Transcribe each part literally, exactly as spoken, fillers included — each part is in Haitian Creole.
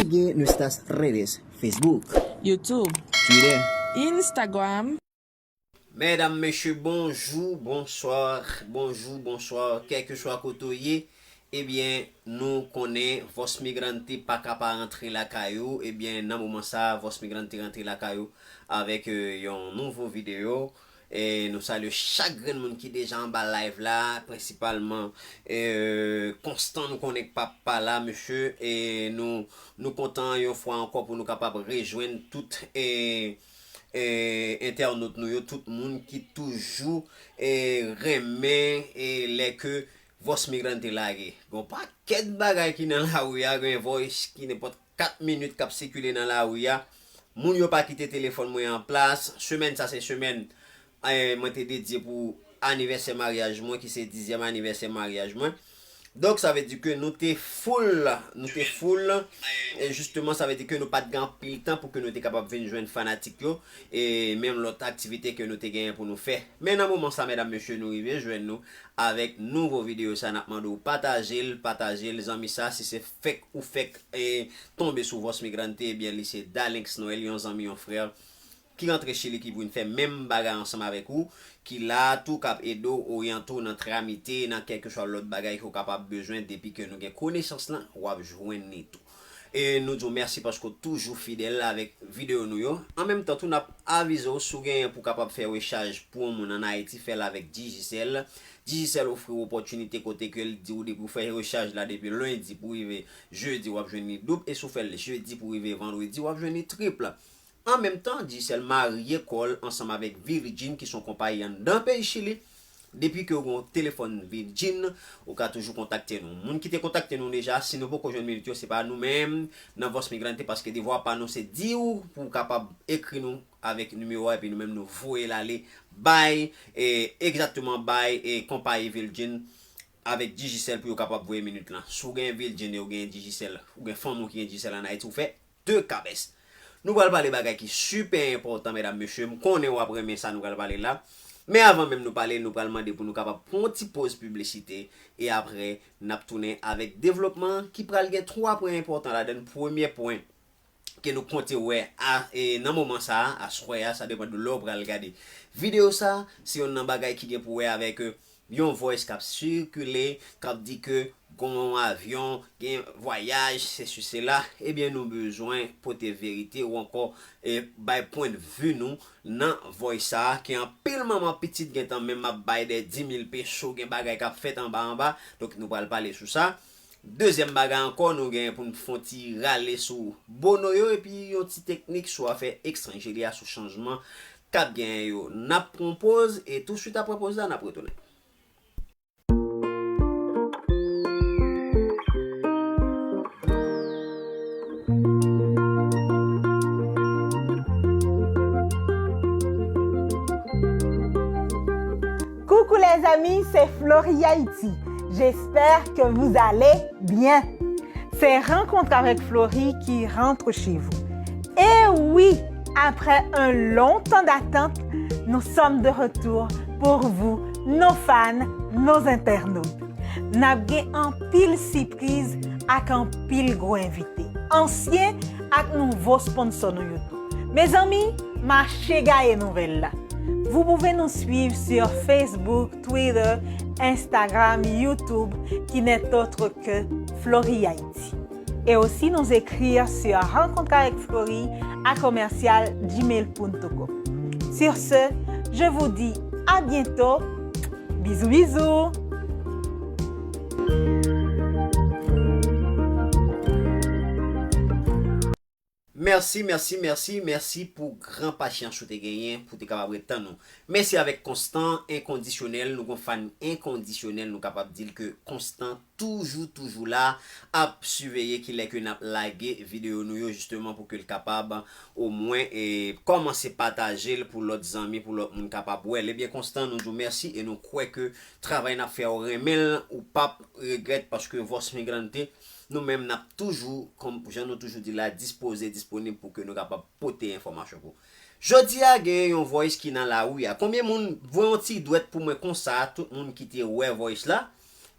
Sigue nuestras redes, Facebook, YouTube, Twitter, Instagram. Medam, mesye, bonjou, bonswa, bonjou, bonswa, kèlkeswa kote w ye, ebyen, nou konnen Voz Migrante pa ka pa rantre lakay ou, ebyen, nan moman sa a, Voz Migrante rantre lakay ou avèk, euh, yon nouvo videyo. E nou salye chak grenn moun ki deja anba live la, prensipalman, euh, Konstan, nou konnen k p ap pa la, mesye, e nou, nou kontan yon fwa ankò pou nou kapab rejwenn tout, e, e, entènot nou yo, tout moun ki toujou, e, renmen, e, lè ke Voz Migrante lage. Gon pakèt bagay ki nan lari a, gen voice ki nenpòt kat minit k ap sikile nan lari a. Moun yo pa kite telefòn mwen an plas. Semèn sa se semèn, eh, mwen te dedye pou anivèsè maryaj mwen, ki se dizyèm anivèsè maryaj mwen. Donk, sa vle di ke nou te full, nou te full, e jisteman, sa vle di ke nou pa t gen anpil tan pou ke nou te kapab vin jwenn fanatik yo, e menm lòt aktivite ke nou te genyen pou nou fè. Men nan moman sa, medam, mesye, nou rive jwenn nou avèk nouvo videyo sa, n ap mande w pataje l, pataje l, zanmi sa, si se fèk ou fèk, e, tonbe sou Voz Migrante, ebyen, li se Dalinx Noël, yon zanmi, yon frè, ki rantre Chili, ki vin fè menm bagay ansanm avèk ou, ki la tou, k ap ede w, oryante w nan tramite, nan kèlkeswa lòt bagay ke w kapab bezwen, depi ke nou gen konesans lan, w ap jwenn li tou. E nou di w mèsi paske w toujou fidèl avèk videyo nou yo. An menm tan tou, n ap avize w, si w genyen pou w kapab fè rechaj pou yon moun ann Ayiti, fè l avèk Digicel. Digicel ofri w opòtinite kote ke l di w depi w fè rechaj la depi lendi pou rive jedi, w ap jwenn li doub. E si w fè l jedi pou rive vandredi, w ap jwenn li trip. An menm tan, Digicel marye kò l ansanm avèk Virgin, ki se yon konpayi anndan peyi Chili. Depi ke w gen yon telefòn Virgin, ou ka toujou kontakte nou. Moun ki te kontakte nou deja, si nou poko jwenn minit yo, se pa nou menm nan Voz Migrante, paske devwa pa nou se di w pou w kapab ekri nou avèk nimewo a, epi nou menm nou voye l ale bay, e, egzakteman bay, e, konpayi Virgin avèk Digicel pou yo kapab voye minit lan. Si w gen Virgin e w gen Digicel, ou gen fanmi w ki gen Digicel ann Ayiti, ou fè de kabès. Nou pral pale bagay ki sipè enpòtan, medam, mesye. M konnen w ap renmen sa nou pral pale la. Men avan menm nou pale, nou pral mande pou nou kapab pran yon ti poz piblisite. E apre, n ap tounen avèk devlopman ki pral gen twa pwen enpòtan ladan l. Premye pwen ke nou konte wè a, e, nan moman sa a, aswè a, sa depann de lè w pral gade videyo sa a, se youn nan bagay ki gen pou wè avèk, e, yon voice k ap sikile, k ap di ke gon avyon, gen vwayaj, sesi sela, ebyen nou bezwen pote verite ou ankò, e, bay pwennvi nou nan voice sa a, ke anpil manman pitit gentan menm ap bay de di mil peso, gen bagay k ap fèt anba anba, donk nou pral pale sou sa. Dezyèm bagay ankò, nou gen pou n fè yon ti rale sou bono yo, epi yon ti teknik sou afè ekstranjeri a, sou chanjman k ap genyen yo. N ap pran yon poz, e touswit apre poz la, n ap retounen. Coucou les amis, c'est Flory Haïti. J'espère que vous allez bien. C'est Rencontre avec Flory qui rentre chez vous. Et oui, après un long temps d'attente, nous sommes de retour pour vous, nos fans, nos internautes. N ap gen anpil sipriz ak anpil gwo envite, ansyen ak nouvo sponsò nou yo tou. Mezanmi, mache gaye nouvèl la. Vous pouvez nous suivre sur Facebook, Twitter, Instagram, YouTube, qui n'est autre que Flory Haïti. Et aussi nous écrire sur rencontre avec Flory à commercial gmail point com. Sur ce, je vous dis à bientôt. Bisous, bisous. Mèsi, mèsi, mèsi, mèsi pou gran pasyans ou te genyen pou te kapab ret tann nou. Mèsi avèk Konstan enkondisyonèl, nou gon fan enkondisyonèl, nou kapab di l ke Konstan toujou, toujou la, ap siveye kilè ke n ap lage videyo nou yo, jisteman pou ke l kapab omwen, e, kòmanse pataje l pou lòt zanmi, pou lòt moun kapab wè l. Ebyen, Konstan, nou di w mèsi e nou kwè ke travay n ap fè a, ou renmen l, ou p ap regrèt, paske Voz Migrante, nou menm, n ap toujou, kòm jan nou toujou di la, dispoze, disponib pou ke nou kapab pote enfòmasyon pou ou. Jodi a, gen yon voice ki nan lari a. Konbyen moun, voye yon ti dwèt pou mwen konsa, tout moun ki te wè voice la,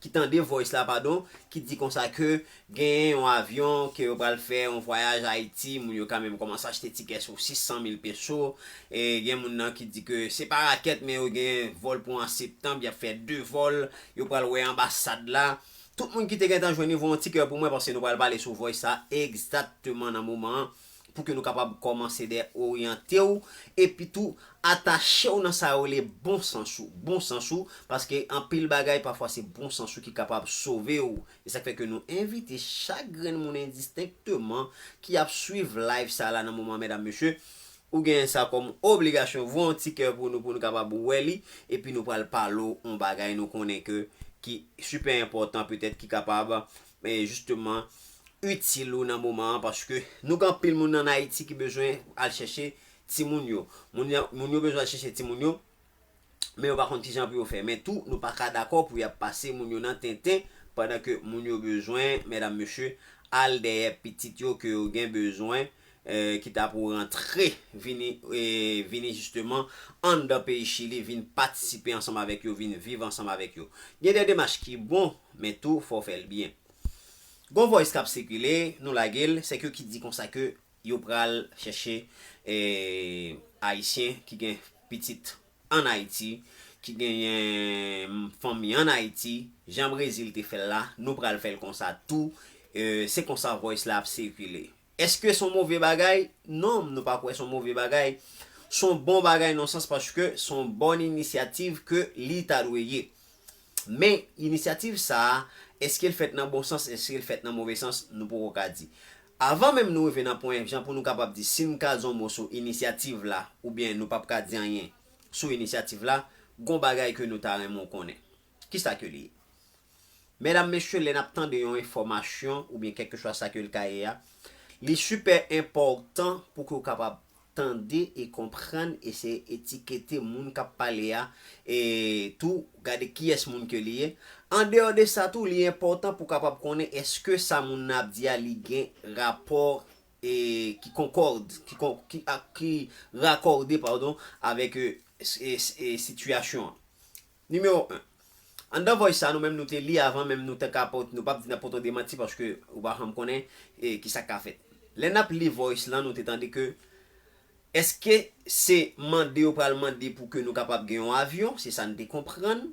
ki tande voice la, padon, ki di konsa ke genyen yon avyon ke yo pral fè yon vwayaj Ayiti, moun yo kanmenm kòmanse achte tikè sou sis san mil peso, e gen moun nan ki di ke se pa rakèt, men yo gen vòl pou an septanm, y ap fè de vòl, yo pral wè anbasad la. Tout moun ki te gentan jwenn li, voye yon ti kè pou mwen, paske nou pral pale sou voice sa egzakteman nan moman an, pou ke nou kapab kòmanse de oryante w, epi tou atache w nan sa yo rele bon sans ou, bon sans ou, paske anpil bagay pafwa se bon sans ou ki kapab sove w. E sa k fè ke nou envite chak grenn moun endistenkteman ki ap swiv live sa la nan moman, medam, mesye, ou genyen sa kòm obligasyon, voye yon ti kè pou nou, pou nou kapab wè li, epi nou pral pale w yon bagay nou konnen ke ki sipè enpòtan, petèt ki kapab, e, jisteman, itil ou nan moman an, paske nou gen anpil moun ann Ayiti ki bezwen al chèche timoun yo. Moun yo, moun yo bezwen al chèche timoun yo, men yo pa konn kijan pou yo fè. Men tou, nou pa ka dakò pou y ap pase moun yo nan tenten, pandan ke moun yo bezwen, medam, mesye, al dèyè pitit yo ke yo gen bezwen, e, ki ta pou rantre, vini, e, vini jisteman anndan peyi Chili, vin patisipe ansanm avèk yo, vin viv ansanm avèk yo. Gen de demach ki bon, men tou, fò w fè l byen. Gon voice k ap sikile, nou lage l, se ke ki di konsa ke yo pral chèche, e, Ayisyen ki gen pitit ann Ayiti, ki genyen fanmi ann Ayiti, jan Brezil te fè l la, nou pral fè l konsa tou. E, se konsa voice la ap sikile. Èske se yon move bagay? Non, nou pa kwè se yon move bagay. Se yon bon bagay nan sans paske se yon bòn inisyativ ke li ta dwe ye. Men, inisyativ sa a, èske l fèt nan bon sans, èske l fèt nan move sans, nou poko ka di. Avan menm nou rive nan pwen, jan pou nou kapab di si n ka di yon mo sou inisyativ la, oubyen nou p ap ka di anyen sou inisyativ la, gon bagay ke nou ta renmen w konnen. Kisa ke li ye? Medam, mesye, lè n ap tande yon enfòmasyon oubyen kèlkeswa sa ke l ka ye a, li sipè enpòtan pou ke w kapab tande e konprann e se etikete moun k ap pale a, e tou gade kiyès moun ke li ye. Andeyò de sa tou, li enpòtan pou w kapab konnen èske sa moun nan ap di a li gen rapò, e, ki konkòd, ki, kon, ki, a, ki rakòde, padon, avèk, e, s- e, s- e, sitiyasyon an. Nimewo en. Anndan voice sa, nou menm nou te li avan, menm nou te ka pot, nou p ap di n ap pot yon demanti paske ou pa janm konnen, e, ki sa k ka fèt. Lè n ap li voice lan, nou te tande ke èske se mande yo pral mande pou ke nou kapab gen yon avyon, se sa n te konprann.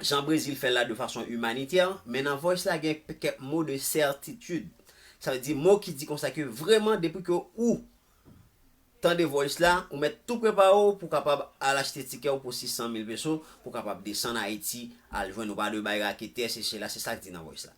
Jan Brezil fè l la de fason imanitè, men nan voice la gen kèk mo de sètitid. Sa vle di mo ki di konsa ke vrèman depi ke ou tande voice la, ou mèt tou prepare w pou kapab al achte tikè w pou sis san mil peso, pou kapab desann Ayiti, al jwenn ou pa dwe bay raketè, se sela, se sa k di nan voice la.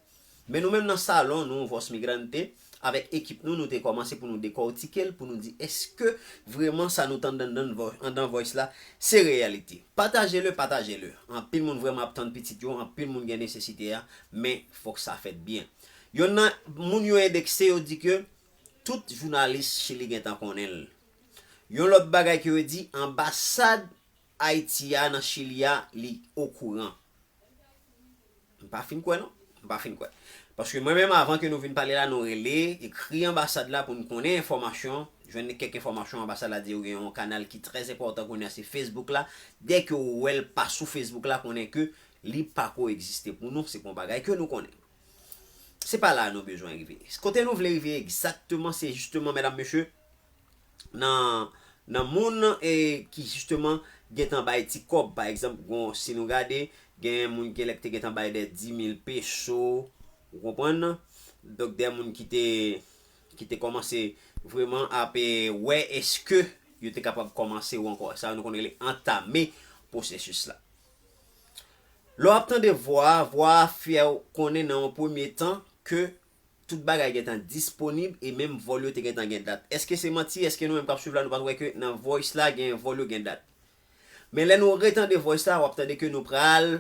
Men nou menm nan salon nou, Voz Migrante, avèk ekip nou, nou te kòmanse pou nou dekòtike l, pou nou di èske vrèman sa nou tande anndan vo- anndan voice la, se reyalite. Pataje le, pataje le. Anpil moun vrèman ap tann pitit yo, anpil moun gen nesesite a, men fòk sa fèt byen. Yonn nan moun yo endekse, yo di ke tout jounalis Chili gentan konnen l. Yon lòt bagay ke yo di, anbasad Ayiti a nan Chili a, li okouran. M pa fin kwè non. M pa fin kwè. Paske mwen menm, avan ke nou vin pale la, nou rele, ekri anbasad la pou n konnen enfòmasyon, jwenn kèk enfòmasyon. Anbasad la di yo gen yon kanal ki trè enpòtan kounye a, se Facebook la. Dèke ou wè l pa sou Facebook la, konnen ke li pako egziste pou nou, se pa yon bagay ke nou konnen. Se pa la nou bezwen rive. Kote nou vle rive egzakteman, se jisteman, medam, mesye, nan, nan moun, e, ki jisteman gentan bay ti kòb. Pa egzanp, gon, si nou gade, gen moun gen lè ki te gentan bay de dis mil peso, ou konprann? Donk, de moun ki te, ki te kòmanse vrèman ap, e, wè èske yo te kapab kòmanse ou ankò. Sa yo nou konn rele antame pwosesis la. Lè w ap tande vwa a, vwa a fè w konnen nan yon premye tan ke tout bagay gentan disponib e menm vòl yo te gentan gen dat. Èske se manti? Èske nou menm k ap swiv la, nou pa t wè ke nan voice la gen vòl yo gen dat? Men lè nou retande voice la, w ap tande ke nou pral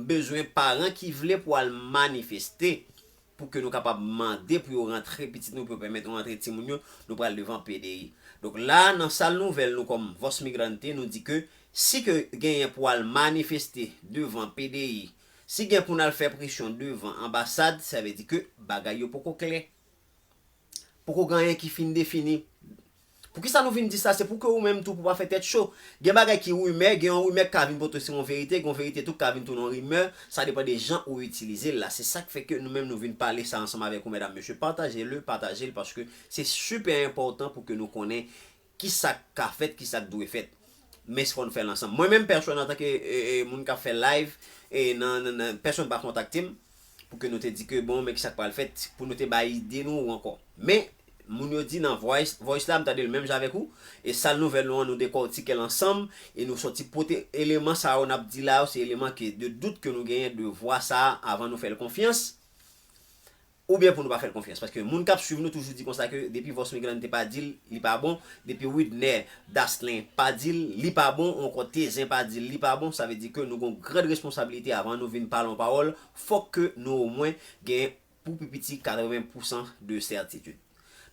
bezwen paran ki vle pou al manifeste pou ke nou kapab mande pou yo rantre pitit nou, pou yo pèmèt nou rantre timoun yo, nou pral devan P D I. Donk la, nan sal nouvèl nou kòm Voz Migrante, nou di ke si ke genyen pou al manifeste devan P D I, si gen pou n al fè presyon devan anbasad, sa vle di ke bagay yo poko klè. Poko gen anyen ki fin defini. Poukisa nou vin di sa? Se pou ke ou menm tou pou pa fè tèt cho. Gen bagay ki rimè, gen yon rimè k ka vin pote se yon verite, gen yon verite tou k ka vin tounen yon rimè. Sa depann de jan ou itilize l la. Se sa k fè ke nou menm nou vin pale sa ansanm avèk ou, medam, mesye. Pataje le, pataje l, paske se sipè enpòtan pou ke nou konnen ki sa k ka fèt, ki sa k dwe fèt. Men fò n fè l ansanm. Mwen menm pèsonn antanke e, e, moun k ap fè live e nan, nan, nan pèsonn pa kontakte m pou ke nou te di ke bon men ki sa k pral fèt pou nou te bay ide nou ankò. Men moun yo di nan voice, voice la m tande l menm jan avèk ou e sal nouvèl nou an nou dekòtike l ansanm e nou sòti pote eleman sa yo n ap di la yo se eleman ke de dout ke nou genyen de vwa sa a avan nou fè l konfyans. Oubyen pou nou pa fè l konfyans. Paske moun k ap swiv nou toujou di konsa ke depi Vòs Migrante pa di l, li pa bon, depi Widner Daslin pa di l, li pa bon, ou ankò Tezen pa di l, li pa bon, sa vle di ke nou gen yon gran responsabilite avan nou vin pale yon pawòl, fòk ke nou omwen gen pou pi piti katreven pousan de sètitid.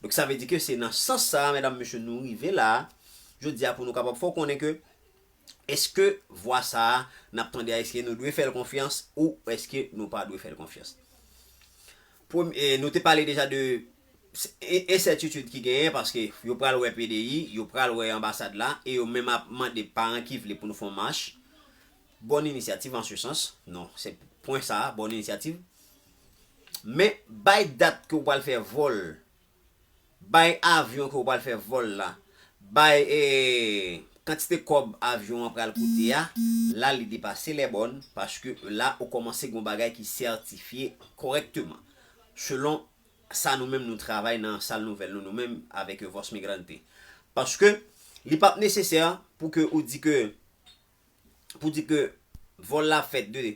Donk sa vle di ke se nan sans sa a, medam, mesye, nou rive la a, jodi a pou nou kapab fè w konnen ke èske vwa sa a n ap tande a, èske nou dwe fè l konfyans ou èske nou pa dwe fè l konfyans? Premye, nou te pale deja de ensètitid ki genyen paske yo pral wè P D I, yo pral wè anbasad la e yo menm ap mande paran ki vle pou nou fè yon mach. Bòn inisyativ an se sans. Non, se pwen sa a, bòn inisyativ. Men bay dat ke w pral fè vòl, bay avyon ke w pral fè vòl la, bay e, kantite kòb avyon an pral koute a, la li depase lè bòn, paske la ou kòmanse gen yon bagay ki sètifye kòrèkteman, selon sa nou menm nou travay nan sal nouvèl nou, nou menm avèk Vòs Migrante. Paske li p ap nesesè pou ke ou di ke, pou di ke vòl la fèt de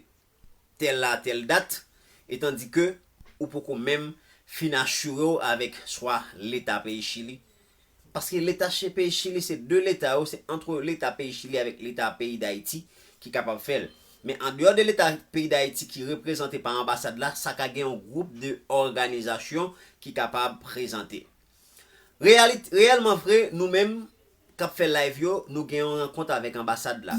tèl a tèl dat, etandike ou poko menm fin asire w avèk swa Leta peyi Chili. Paske Leta che-, peyi Chili se de Leta yo, se antre Leta peyi Chili avèk Leta peyi Dayiti ki kapab fè l. Men andeyò de Leta peyi Dayiti ki reprezante pa anbasad la, sa ka gen yon gwoup de òganizasyon ki kapab prezante. Reyalit-, reyèlman vre, nou menm k ap fè live yo, nou gen yon rankont avèk anbasad la.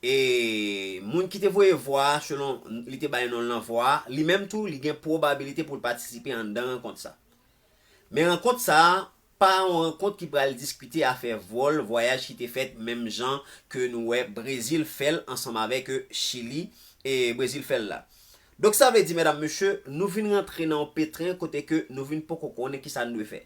E moun ki te voye vwa a, selon li te bay non l nan vwa a, li menm tou, li gen pwobabilite pou l patisipe anndan rankont sa. Men rankont sa a, pa yon rankont ki pral diskite afè vòl, vwayaj ki te fèt menm jan ke nou wè Brezil fè l ansanm avèk Chili e Brezil fè l la. Donk sa vle di, medam, mesye, nou vin rantre nan yon petren kote ke nou vin poko konnen kisa n dwe fè.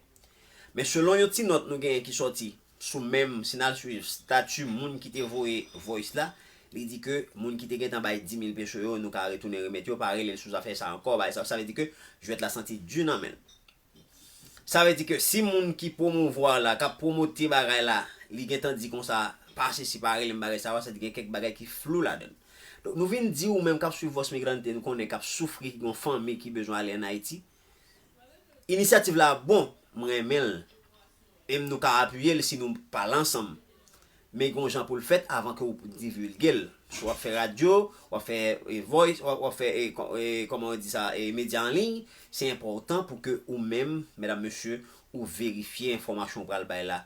Men selon yon ti nòt nou genyen ki sòti sou menm, si n al swiv stati moun ki te voye voice la, li di ke moun ki te gentan bay di mil peso yo, nou ka retounen remèt yo, pa rele l sou zafè sa ankò, bagay sa, sa vle di ke jwèt la santi di nan men l. Sa vle di ke si moun ki pwomouvwa la, k ap pwomote bagay la, li gentan di konsa, pa sesi, pa rele m bagay sa yo, sa di gen kèk bagay ki flou ladan l. Donk, nou vin di ou menm k ap swiv Vòs Migrante, nou konnen k ap soufri, ki gen yon fanmi ki bezwen ale ann Ayiti. Inisyativ la bon, m renmen l. E m nou ka apiye l si nou pale ansanm. Men gen yon jan pou l fèt avan ke w divilge l. Si w ap fè radyo, w ap fè e, voice, w ap, w ap fè e, kò-, e, kòman yo di sa, e, medya an liy, se enpòtan pou ke ou menm, medam, mesye, ou verifye enfòmasyon w pral bay la.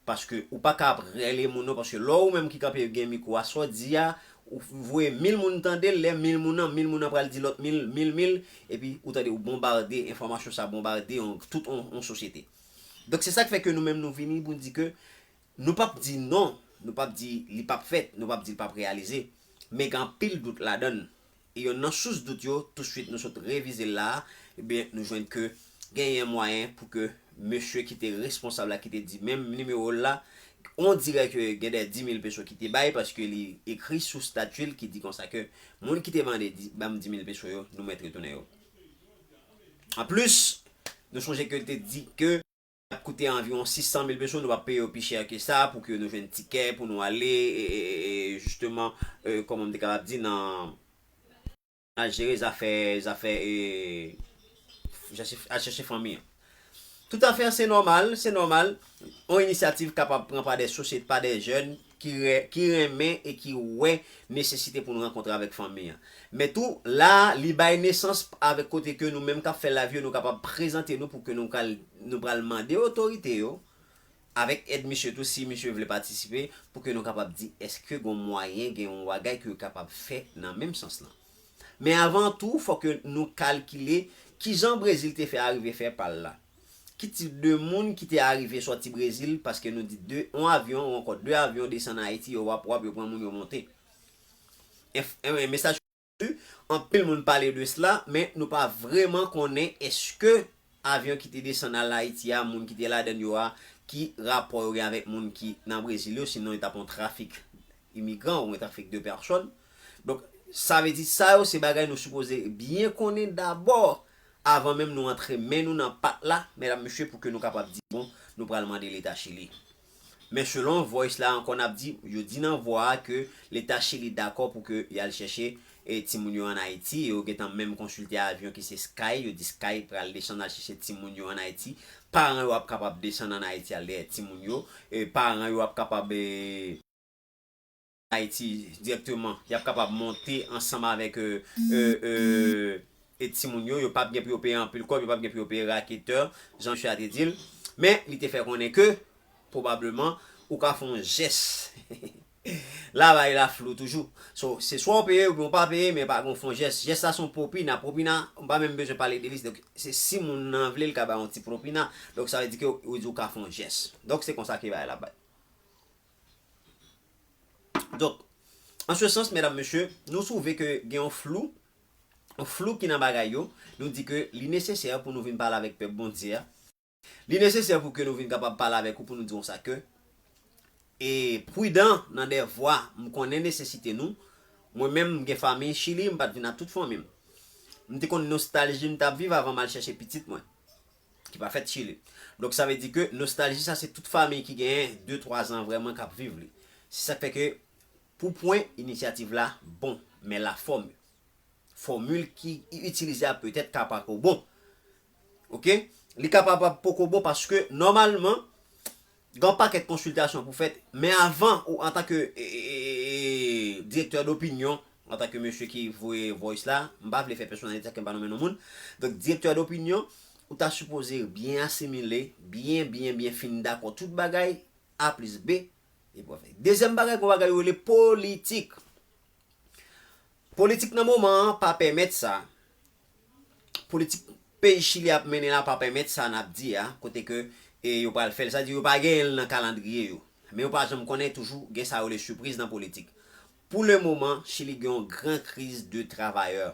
Paske ou pa ka ap rele moun non, paske lè ou menm ki kanpe gen mikwo a, sa w di a, ou voye mil moun tande l, lè mil moun nan, mil moun nan pral di lòt mil, mil, mil, epi ou tande ou bonbade, enfòmasyon sa bonbade yon, tout yon, yon sosyete. Donk se sa k fè ke nou menm nou vini pou n di ke nou p ap di non, nou p ap di li p ap fèt, nou p ap di l p ap reyalize. Men gen anpil dout ladan l. E yonn nan sous dout yo, tousuit nou sot revize l la a, ebyen, nou jwenn ke genyen mwayen pou ke mesye ki te responsab la, ki te di menm nimewo l la, on dirè ke gen de di mil peso ki te bay, paske li ekri sou stati l ki di konsa ke moun ki te mande di, ban m di mil peso yo, nou mèt retounen yo. Anplis, nou sonje ke l te di ke ap koute anviwon sis san mil peso, nou p ap peye yo pi chè ke sa pou ke nou jwenn tikè, pou nou ale, e, e, e, e, jisteman, e, kòman m te kapab di, nan, al jere zafè, zafè, e, chèche, al chèche fanmi an. Toutafè, se nòmal, se nòmal. Yon inisyativ kapab pran pa de sosyete, pa de jèn ki re-, ki renmen e ki wè nesesite pou nou rankontre avèk fanmi an. Men tou, la, li bay nesans avèk kote ke nou menm k ap fè live yo, nou kapab prezante nou pou ke nou kal-, nou pral mande otorite yo, avèk èd misye tou, si misye vle patisipe, pou ke nou kapab di, èske gon mwayen gen yon bagay ke yo kapab fè nan menm sans lan. Men avan tou, fò ke nou kalkile kijan Brezil te fè arive fè pa l la. Ki tip de moun ki te arive sòti Brezil, paske nou di de, yon avyon ou ankò de avyon desann Ayiti, yo wap wap, yo pran moun, yo monte. Enf- en- en mesaj, anpil moun pale de sla, men nou pa vrèman konnen èske avyon ki te desann al Ayiti a, moun ki te ladann yo a, ki rapò yo gen avèk moun ki nan Brezil yo, sinon yo t ap yon trafik imigran ou yon trafik de pèsòn. Donk, sa vle di sa yo se bagay nou sipoze byen konnen dabò avan menm nou antre men nou nan pat la, medam, mesye, pou ke nou kapab di, bon, nou pral mande Leta Chili. Men selon Voice la ankò, n ap di, yo di nan vwa a ke Leta Chili dakò pou ke y al chèche e timoun yo ann Ayiti, yo gentan menm konsilte avyon ki se Sky, yo di Sky pral desann al chèche timoun yo ann Ayiti, paran yo ap kapab desann ann Ayiti al dèyè timoun yo, e paran yo ap kapab e, Ayiti dirèkteman, y ap kapab monte ansanm avèk e, e, e, e timoun yo, yo p ap gen pou yo peye anpil kòb, yo p ap gen pou yo peye raketè, jan misye a te di l. Men, li te fè konnen ke, pwobableman, ou ka fè yon jès. Labay la flou toujou. So, se swa w peye oubyen w pa peye, men pa gen fon jès. Jès la se yon pwopina. Pwopina, m pa menm bezwen pale de li. Donk, se si moun nan vle, l ka bay yon ti pwopina. Donk, sa vle di ke ou di ou ka fè yon jès. Donk, se konsa ke bagay la bay. Donk, an se sans, medam, mesye, nou twouve ke gen yon flou, yon flou ki nan bagay yo. Nou di ke li nesesè pou nou vin pale avèk pèp Bondye a. Li nesesè pou ke nou vin kapab pale avèk ou pou nou di konsa ke e pridan nan de vwa, m konnen nesesite nou. Mwen menm, m gen fanmi Chili, m pa t vin ak tout fanmi m. M te konn nostalji m t ap viv avan m al chèche pitit mwen, ki pa fèt Chili. Donk, sa vle di ke nostalji sa, se tout fanmi ki genyen de, twa zan vrèman k ap viv li. Se sa k fè ke, pou pwen, inisyativ la bon, men lafòm, fòmil ki itilize a petèt ka pako bon. Oke? Li kapab poko bon paske, nòmalman, gen yon pakèt konsiltasyon pou fèt, men avan ou antanke e, e, e, e, direktè dopinyon, antanke mesye ki voye voice la, m pa vle fè pèsonalite ke m pa nonmen non moun. Donk, direktè dopinyon, ou ta sipoze byen asimile, byen, byen, byen fin dakò tout bagay, A plis B, epi w fè. Dezyèm bagay, gen yon bagay yo rele politik. Politik nan moman an pa pèmèt sa. Politik peyi Chili ap mennen la pa pèmèt sa n ap di a, kote ke e, yo pral fè l. Sa di yo pa genyen l nan kalandriye yo. Men yo pa janm konnen, toujou gen sa yo rele sipriz nan politik. Pou le moman, Chili gen yon gran kriz de travayè.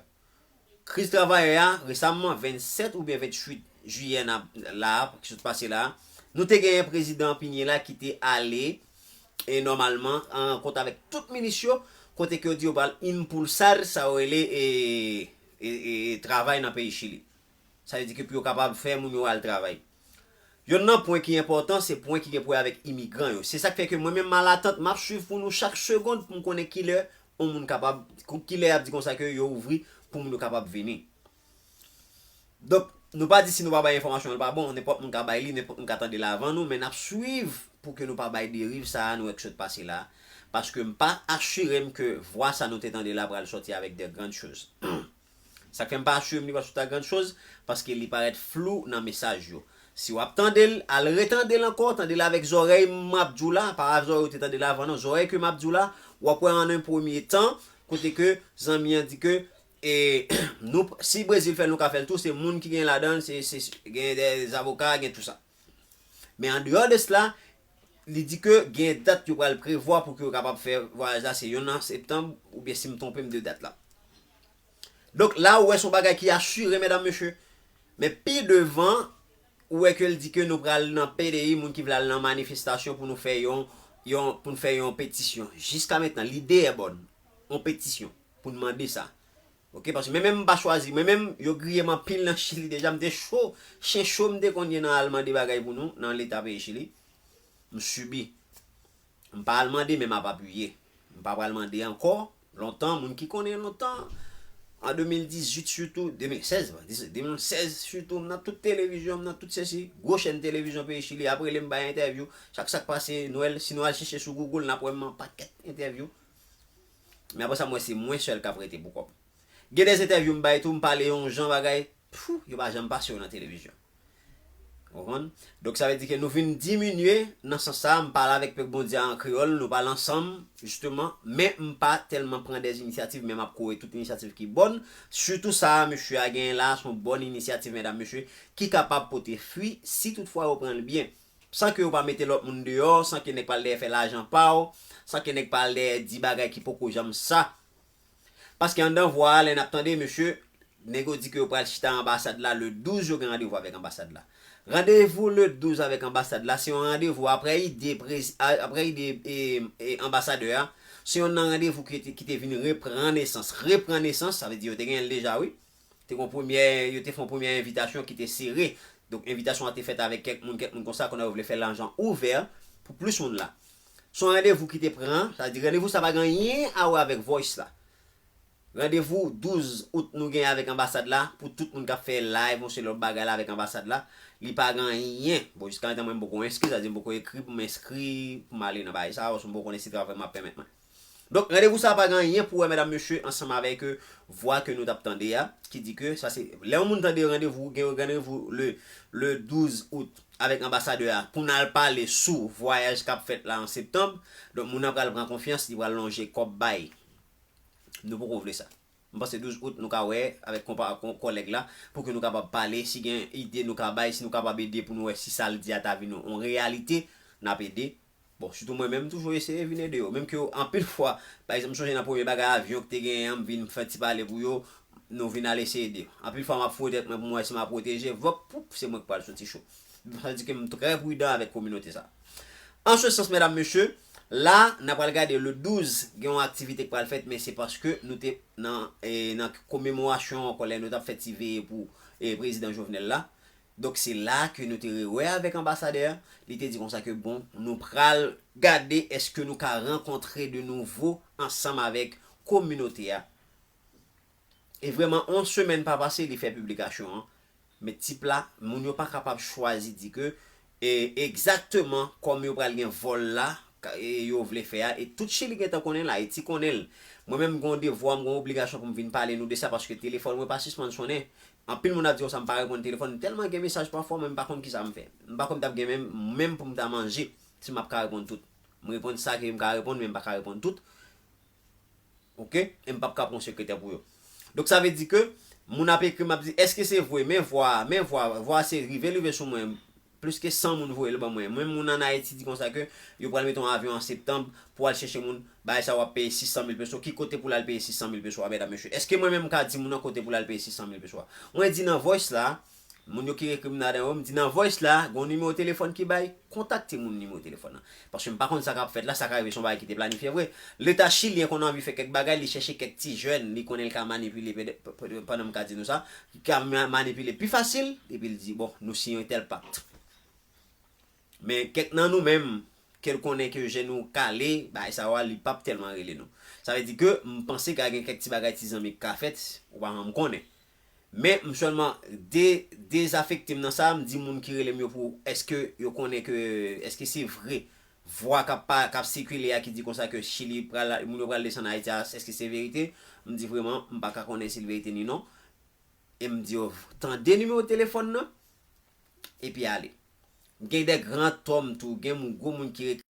Kriz travayè a, resamman, vennsèt oubyen venntuit jiyè n ap la, ki sot pase la, nou te genyen prezidan Piñera ki te ale, e nòmalman, an rankont avèk tout minis yo, kote ke yo di yo pral impulsar, sa yo rele, e, e, e, e travay nan peyi Chili. Sa vle di ke pou yo kapab fè moun yo al travay. Yonn nan pwen ki enpòtan, se pwen ki gen pou wè avèk imigran yo. Se sa k fè ke mwen menm, Malatant, m ap swiv pou nou chak segonn pou m konnen kilè yon moun kapab, kilè y ap di konsa ke yo ouvri pou moun yo kapab vini. Donk, nou pa di si nou pa bay enfòmasyon an, l pa bon, nenpòt moun ka bay li, nenpòt moun ka tande l avan nou, men n ap swiv pou ke nou pa bay deriv sa a, nou wè k sot pase la, paske m pa asire m ke vwa sa nou te tande la pral sòti avèk de grann choz. Sa k fè m pa asire m li pral sòti ak grann choz, paske li parèt flou nan mesaj yo. Si w ap tande l, al retande l ankò, tande l avèk zòrèy m ap di w la, pa zòrèy ou te tande l avan non, zòrèy ke m ap di w la, w ap wè an en premye tan, kote ke zanmi an di ke e, nou, si Brezil fè l, nou ka fè l tou, se moun ki gen ladan l, se, se, gen de zavoka, gen tou sa. Men andeyò de sela, li di ke gen dat yo pral prevwa pou ke yo kapab fè vwayaj la, se yonn an septanm, oubyen si m twonpe m de dat la. Donk la, ou wè se yon bagay ki asire, medam, mesye. Men pi devan, ou wè ke l di ke nou pral nan P D I, moun ki vle al nan manifestasyon pou nou fè yon, yon, pou n fè yon petisyon. Jiska mentnan, lide e bòn, yon petisyon pou n mande sa. Oke, paske mwen menm m pa chwazi, mwen menm yo griye m anpil nan Chili deja, m te cho, chen cho m te konn ye nan al mande bagay pou nou, nan leta peyi Chili. M sibi. M pa al mande, men m ap apiye. M pa pral mande ankò. Lontan, moun ki konnen lontan, an de mil dizuit sitou, de mil sèz, de mil sèz sitou, m nan tout televizyon, m nan tout sesi, gwo chèn televizyon peyi Chili, ap rele m bay entèvyou, chak sa k pase, nou wè l, si nou al chèche sou Google, n ap wè m nan pakèt entèvyou. Men apre sa, m wè se mwen sèl k ap rete pou kò m. Gen de entèvyou m bay tou, m pale yon jan bagay, pfou, yo pa janm pase yo nan televizyon. Ou konprann? Donk, sa vle di ke nou vin diminye nan sans sa. M pale avèk pèp Bondye an kreyòl, nou pale ansanm, jisteman, men m pa tèlman pran dè inisyativ, men m ap kouri tout inisyativ ki bòn. Sitou sa, mesye a genyen la, se yon bòn inisyativ, medam, mesye, ki kapab pote fwi si toutfwa yo pran l byen. San ke yo pa mete lòt moun deyò, san ke nèg pa al dèyè fè lajan pa w, san ke nèg pa al dèyè di bagay ki poko janm sa. Paske anndan vwa a, lè n ap tande, mesye, nèg yo di ke yo pral chita anbasad la, le douz yo gen randevou avèk anbasad la. Randevou le douz avèk anbasad la, se yon randevou apre ide, apre ide e, e, anbasadè a, se yon nan randevou ki te, ki te vin repran nesans. Repran nesans, sa vle di yo te genyen l deja, wi. Te gon premyè, yo te fè yon premyè envitasyon ki te sere. Donk, envitasyon an te fèt avèk kèk moun, kèk moun konsa, kounye a yo vle fè l nan jan ouvè pou plis moun la. Se yon randevou ki te pran, sa vle di randevou sa pa gen anyen a wè avèk Voice la. Randevou douz out nou gen avèk anbasad la, pou tout moun k ap fè live, yon se lòt bagay la avèk anbasad la, li pa gen anyen. Bon, jiska prezan mwen m poko enskri, sa vle di m poko ekri pou m enskri, pou m ale nan bagay sa, paske m poko konnen si travay m ap pèmèt mwen. Donk, randevou sa pa gen anyen pou wè, medam, mesye, ansanm avèk, euh, vwa ke nou t ap tande a, ki di ke sa se, lè yon moun tande randevou, gen randevou le, le douz out avèk anbasadè a, pou n al pale sou vwayaj k ap fèt la an septanm, donk moun nan pral pran konfyans, li pral lonje kòb bay. Nou poko vle sa. M panse douz out nou ka wè avèk konpa, kon, kòlèg la, pou ke nou kapab pale, si gen ide nou ka bay, si nou kapab ede pou nou wè si sa l di a ta vin yon, yon reyalite, n ap ede. Bon, sitou mwen menm, m toujou eseye vin ede yo. Menm ke yo, anpil fwa, pa egzanp, m sonje nan premye bagay avyon ki te genyen an, m vin fè ti pale pou yo, nou vin al eseye ede. Anpil fwa, m ap fouye tèt mwen pou m wè si m ap pwoteje, vòp, poup, se mwen k pral soti cho. Sa vle di ke m trè pridan avèk kominote sa. An se sans, medam, mesye, la, n a pral gade le douz, gen yon aktivite k pral fèt, men se paske nou te nan, e, nan komemorasyon ankò lè nou t ap fè ti veye pou, e, prezidan Jovenel la. Donk, se la ke nou te rewè avèk anbasadè a. Li te di konsa ke, bon, nou pral gade èske nou ka rankontre de nouvo ansanm avèk kominote a. E vrèman, yon semèn pa pase, li fè piblikasyon an. Men tip la, moun yo pa kapab chwazi di ke, e, egzakteman kòm yo pral gen vòl la, ka, e, yo vle fè a, e tout Chili gentan konnen l, Ayiti konnen l. Mwen menm, m gen yon devwa, m gen yon obligasyon pou m vin pale nou de sa, paske telefòn mwen pa sispann sonnen. Anpil moun ap di, "O, sa m pa reponn telefòn." M tèlman gen mesaj pafwa, mwen m pa konn kisa m fè. M pa konn m t ap gen menm, menm pou m ta manje, si m ap ka reponn tout. M reponn sa ke m ka reponn, men m pa ka reponn tout. Oke? E m p ap ka pran sekretè pou yo. Donk, sa vle di ke moun ap ekri m, ap di, "Èske se vre?" Men vwa, men vwa, vwa se rive, rive sou mwen. Plis ke san moun voye l ban mwen. Mwen, moun ann Ayiti di konsa ke yo pral mete yon avyon an septanm pou al chèche moun. Bagay sa w ap peye sis san mil peso. Ki kote pou l al peye sis san mil peso a, medam, mesye? Èske mwen menm m ka di moun nan kote pou l al peye sis san mil peso a? Mwen di nan Voice la, moun yo ki ekri m ladan yo, m di nan Voice la, gen yon nimewo telefòn ki bay, kontakte moun nimewo telefòn nan. Paske m pa konn sa k ap fèt la, sa ka rive se yon bagay ki te planifye vre. Leta chilyen konn anvi fè kèk bagay, li chèche kèk ti jèn, li konnen l ka manipile, pede-, p-, p-, pandan m ka di nou sa, ki ka ma-, manipile pi fasil, epi l di, "Bon, nou siyen yon tèl pak." Men kèk nan nou menm, ke l konnen ke je nou kale, bagay sa yo a, li p ap tèlman rele nou. Sa vle di ke m panse ka gen kèk ti bagay ti zanmi k ka fèt, ou pa janm konnen. Men m sèlman de-, dezafekte m nan sa, m di moun ki rele m yo pou èske yo konnen ke, èske se vre vwa k ap pa, k ap sikile a ki di konsa ke Chili pral, moun yo pral desann Ayiti a, èske se verite? M di vrèman, m pa ka konnen si l verite ni non. E m di yo, tande nimewo telefòn nan, epi ale. Gen de gran tòm tou, gen moun, gwo moun ki rete,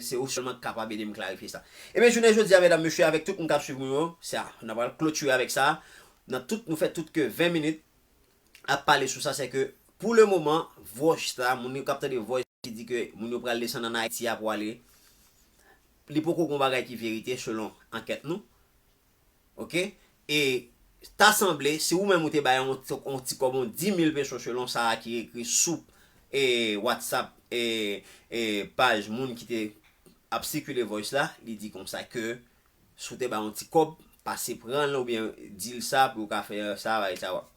se ou sèlman k kapab ede m klarifye sa. Ebyen, jounen jodi a, medam, mesye, avèk tout moun k ap swiv nou yo, sa, n ap pral klotire avèk sa. Nan tout, nou fè tout ke ven minit ap pale sou sa, se ke, pou le moman, Voice la, moun yo k ap tande Voice ki di ke moun yo pral desann ann Ayiti a pou ale, li poko gon bagay ki verite selon ankèt nou. Oke? E ta sanble, si ou menm ou te bay yon ti, yon ti kòb, yon dis mil peso selon sa a ki ekri sou, e, WhatsApp, e, e, paj moun ki te ap sikile Voice la, li di konsa ke si w te bay yon ti kòb, pase pran l oubyen di l sa pou yo ka fè sa, bagay sa w ap.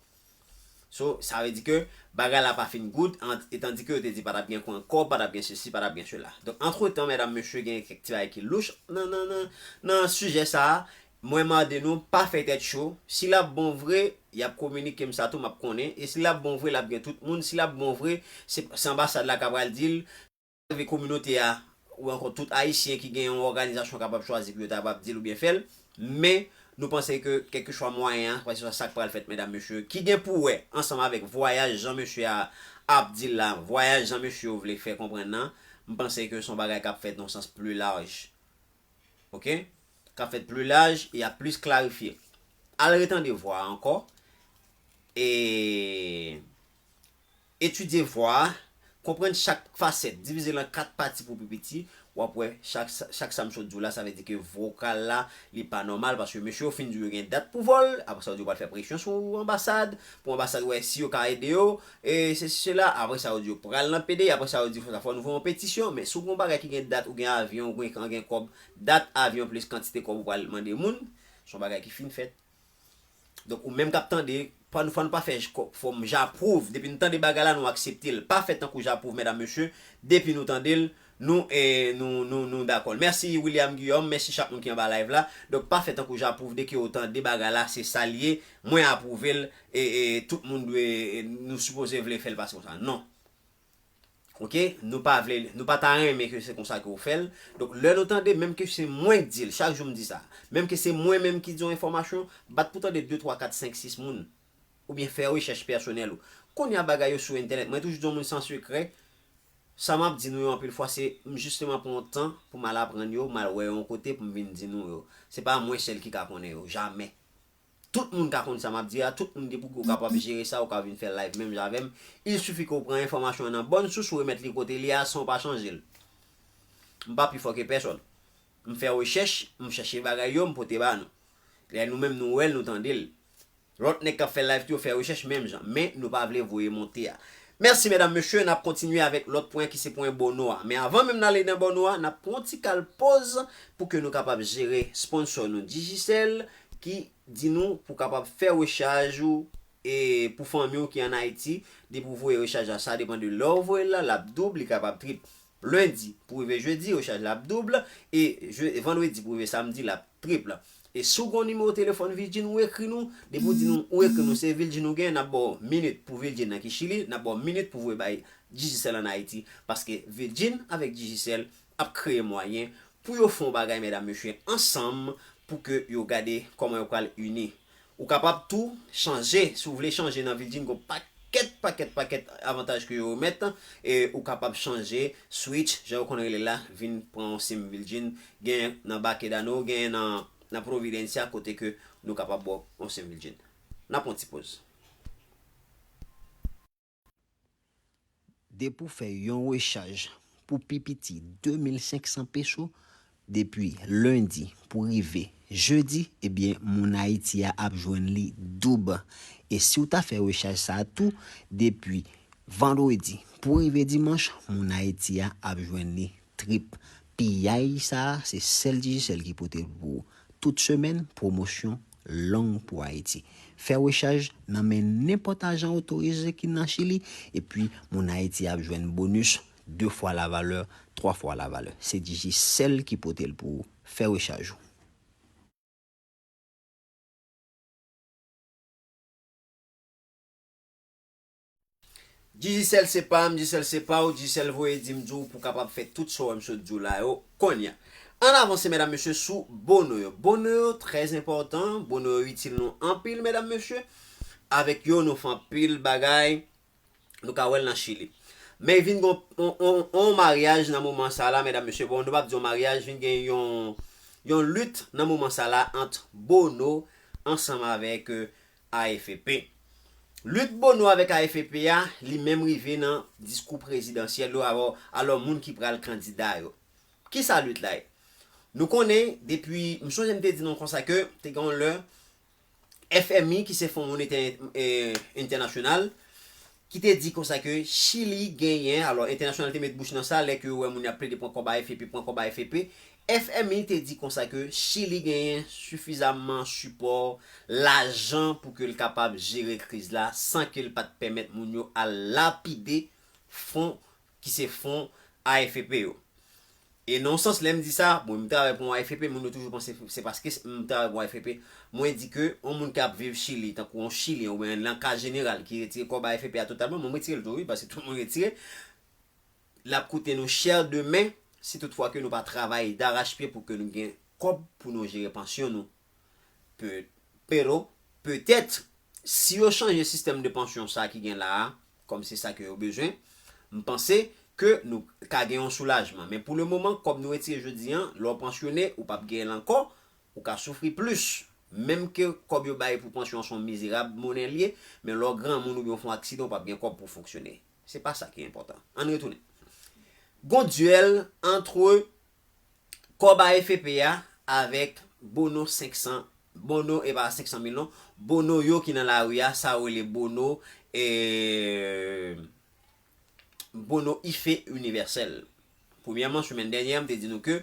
So, sa vle di ke bagay la pa fin good, an, etandike yo te di pa t ap gen kòb, pa t ap gen sesi, pa t ap gen sela. Donk, antretan, medam, mesye, gen kèk ti bagay ki louch nan, nan, nan, nan sijè sa a. Mwen mande nou, pa fè tèt cho. Si l ap bon vre, y ap kominike m sa tou, m ap konnen. E si l ap bon vre, l ap gen tout moun. Si l ap bon vre, se, se anbasad la k ap pral di l. Rive kominote a, ou ankò tout Ayisyen ki gen yon òganizasyon kapab chwazi pou yo ta kapab di l oubyen fè l. Men, Nou panse ke kèlkeswa mwayen an, kèlkeswa sa k pral fèt, medam, mesye, ki gen pou wè ansanm avèk vwayaj jan mesye a ap di l la, vwayaj jan mesye yo vle fè konprann nan, m panse ke se yon bagay k ap fèt nan yon sans pli laj. Oke? K ap fèt pli laj e ap plis klarifye. Al retande vwa a ankò. E etidye vwa a, konprann chak fasèt, divize l an kat pati pou pi piti, w ap wè chak, chak sa m sot di w la, sa vle di ke vokal la, li pa nòmal, paske mesye yo fin di w yo gen dat pou vòl, apre sa yo di yo pral fè presyon sou anbasad, pou anbasad wè si yo ka ede yo, e sesi sela, apre sa yo di yo pral nan P D, apre sa yo di fò sa fò nou voye yon petisyon, men si w gen yon bagay ki gen dat, ou gen avyon, ou gen, gen kòb, dat avyon plis kantite kòb ou pral mande moun, se yon bagay ki fin fèt. Donk, ou menm k ap tande, pa nou, fò nou pa fè j-, kò-, fòm j'approuve. Depi nou tande bagay la, nou aksepte l. Pa fè tankou j'approuve, medam, mesye. Depi nou tande l, nou, e, nou, nou, nou dakò. Mèsi, William Guillaume. Mèsi chak moun ki anba live la. Donk, pa fè tankou j'approuve. Dèke ou tande bagay la, se sa l ye. Mwen apwouve l. E, e, tout moun dwe, e, nou sipoze vle fè l pase konsa. Non. Oke? Nou pa vle, nou pa ta renmen ke se konsa ke w fè l. Donk, lè nou tande, menm ke se mwen k di l, chak jou m di sa, menm ke se mwen menm ki di yon enfòmasyon, bat pou tande de, twa, kat, senk, sis moun, oubyen fè rechèch pèsonèl ou. Kounye a bagay yo sou entènèt, mwen toujou di yon moun san sekrè, sa m ap di nou yo anpil fwa, se m jisteman pran yon tan pou m al aprann yo, m al wè yo yon kote pou m vin di nou yo. Se pa mwen sèl ki ka konnen yo, jamè. Tout moun ka konn sa m ap di a, tout moun gen pou ki w kapab jere sa, ou ka vin fè live menm jan avè m. Il suffit ke w pran enfòmasyon an nan bòn sous, ou remèt li kote li a san w pa chanje l. M pa pi fò ke pèsòn. M fè rechèch, m chèche bagay yo, m pote ba nou. Lè nou menm nou wè l, nou tande l. Lòt nèg k ap fè live tou yo fè rechèch menm jan, men nou pa vle voye monte a. Mèsi medam, mesye, n ap kontinye avèk lòt pwen ki se pwen Bono a. Men avan menm n ale nan Bono a, n ap pran yon ti kal poz pou ke nou kapab jere sponsò nou Digicel ki di nou pou kapab fè rechaj ou e pou fanmi w ki ann Ayiti, depi w voye rechaj la, sa depann de lè w voye l la, l ap doub, li kapab trip. Lendi pou rive jedi, rechaj la ap doub, e je-, vandredi pou rive samdi, l ap trip. E si w gen yon nimewo telefòn Virgin, ou ekri nou, depi w di nou, ou ekri nou, se Virgin ou gen, n ap ba w minit pou Virgin nan ki Chili, n ap ba w minit pou voye bay Digicel ann Ayiti, paske Virgin avèk Digicel ap kreye mwayen pou yo fè yon bagay, medam, mesye, ansanm, pou ke yo gade kòman yo pral ini. Ou kapab tou chanje, si w vle chanje nan Virgin, gen pakèt, pakèt, pakèt avantaj ke yo remèt, e ou kapab chanje, switch, jan yo konn rele la, vin pran yon sim Virgin, gen nan Baquedano, gen nan, nan Providencia, kote ke nou kapab ba w yon sim Virgin. N ap pran ti poz. Depi w fè yon rechaj pou pi piti de mil senk san peso, depi lendi pou rive jedi, ebyen, moun Ayiti a ap jwenn li doub. E si w ta fè rechaj sa a tou, depi vandredi pou rive dimanch, moun Ayiti a ap jwenn li trip. Piyay sa a, se sèl Digicel ki pote l pou ou. Tout semèn, pwomosyon long pou Ayiti. Fè rechaj nan men nenpòt ajan otorize ki nan Chili, epi moun Ayiti ap jwenn bonis de fwa la valè, twa fwa la valè. Se Digicel ki pote l pou ou. Fè rechaj ou. Digicel se pa m, Digicel se pa w, Digicel voye di m di w pou w kapab fè tout sa w wè m sot di w la yo kounye a. Ann avanse, medam, mesye, sou Bono yo. Bono yo trè enpòtan, Bono yo itil nou anpil, medam, mesye. Avèk yo, nou fè anpil bagay. Nou ka wè l nan Chili. Men vin gen yon, yon, yon, yon maryaj nan moman sa la, medam, mesye. Bon, nou p ap di yon maryaj, vin gen yon, yon lit nan moman sa la ant Bono ansanm avèk, e, A F P. Lit Bono avèk A F P a, li menm rive nan diskou prezidansyèl yo, alò, alò moun ki pral kandida yo. Kisa lit la ye? Nou konnen, depi, m sonje m te di nou konsa ke te gen yon lè, F M I, ki se Fon Monetè, e, Entènasyonal, ki te di konsa ke Chili genyen, alò, entènasyonal te met bouch nan sa, lè ke yo wè moun y ap plede pran kòb A F P, pran kòb A F P, F M I te di konsa ke Chili genyen sifizamman sipò lajan pou ke l kapab jere kriz la san ke l pa t pèmèt moun yo al lapide fon ki se fon A F P yo. E nan yon sans, lè m di sa, bon, m travay pou yon A F P, moun yo toujou panse se paske m travay pou yon A F P. Mwen di ke yon moun k ap viv Chili, tankou yon Chilyen, oubyen nan ka jeneral, ki retire kòb A F P a totalman, mwen, m retire l tou, wi, paske tout moun retire. L ap koute nou chè demen, si toutfwa ke nou pa travay darachpye pou ke nou gen kòb pou nou jere pansyon nou. Pero, petèt, si yo chanje sistèm de pansyon sa ki gen la a, kòm se sa ke yo bezwen, m panse ke nou ka gen yon soulajman. Men pou le moman, kòb nou retire jodi an, lè w pansyone, ou p ap gen l ankò, ou ka soufri plis. Menm ke kòb yo bay pou pansyon an se yon mizerab monnen l ye, men lè w granmoun oubyen w fè yon aksidan, ou p ap gen kòb pou fonksyone. Se pa sa ki enpòtan. Ann retounen. Gon dyèl antre kòb A F P a avèk Bono senk san, Bono, e pa senk san mil non, Bono yo ki nan lari a, sa yo rele Bono, e, Bono Ife Inivèsèl. Premyèman, semèn dènyè, m te di nou ke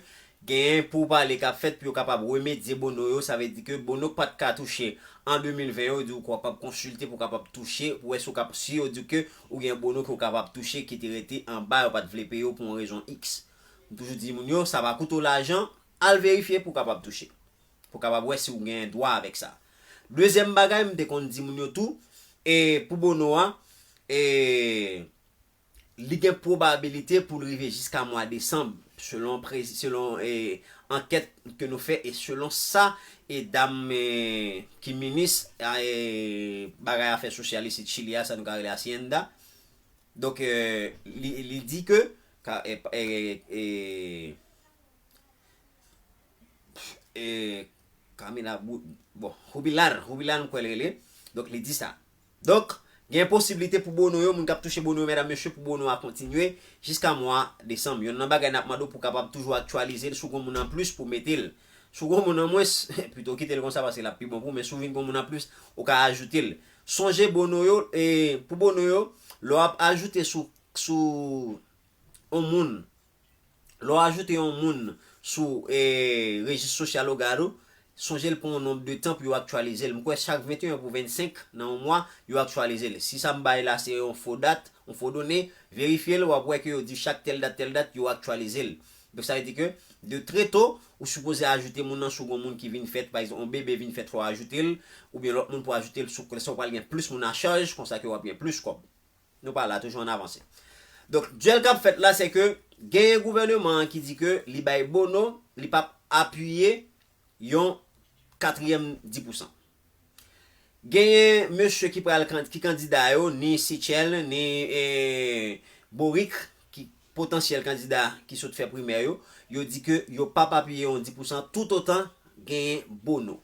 genyen pou pale k ap fèt pou yo kapab remedye Bono yo, sa vle di ke Bono k pa t ka touche an de mil ven yo, yo di w kapab konsilte pou kapab touche, pou wè si w kap-, si yo di ke ou gen Bono ke w kapab touche ki te rete anba, yo pa t vle peye w pou yon rezon X. M toujou di moun yo, sa va koute w lajan, al verifye pou w kapab touche. Pou w kapab wè si w gen dwa avèk sa. Dezyèm bagay, m te konn di moun yo tou, e pou Bono a, e li gen pwobabilite pou l rive jiska mwa desanm, selon prezi-, selon, e, ankèt ke nou fè e selon sa e dam, e, ki minis, e, bagay afè sosyal isit Chili a, sa nou ka rele Hacienda. Donk, e, li, li di ke, ka, e, e, e, e, Camila Bou-, bon, Rubilar, Rubilar m kwè l rele. Donk, li di sa. Donk, gen posiblite pou Bono yo, moun k ap touche Bono yo, medam, mesye, pou Bono a kontinye jiska mwa desanm. Yonn nan bagay n ap mande w pou w kapab toujou aktyalize l, si w gon moun an plis pou mete l. Si w gon moun an mwens, pito kite l konsa paske l ap pi bon pou w, men si w vin gon moun an plis, ou ka ajoute l. Sonje Bono yo, e, pou Bono yo, lè w ap ajoute sou, sou yon moun, lè w ajoute yon moun sou, e, rejis sosyal Ogado, sonje l pran yon nonb de tan pou yo aktyalize l. M kwè chak venteyen pou vennsenk nan yon mwa, yo aktyalize l. Si sa m bay la se yon fo dat, yon fo done, verifye l, w ap wè ke yo di chak tèl dat, tèl dat, yo aktyalize l. Donk, sa vle di ke, de tre to, ou sipoze ajoute moun nan sou gon moun ki vin fèt, pa egzanp, yon bebe vin fèt, fò w ajoute l, oubyen lòt moun pou ajoute l sou, konsa w pral gen plis moun a chaj, konsa ke w ap gen plis kòb. Nou pa la, toujou ann avanse. Donk, dyèl k ap fèt la, se ke genyen gouvèneman an ki di ke li bay Bono, li p ap apiye yon katriyèm dis pousan. Genyen mesye ki pral kan-, ki kandida yo, ni Sichel, ni, e, Boric, ki potansyèl kandida ki sot fè primè yo, yo di ke yo p ap apiye yon dis pousan toutotan genyen Bono.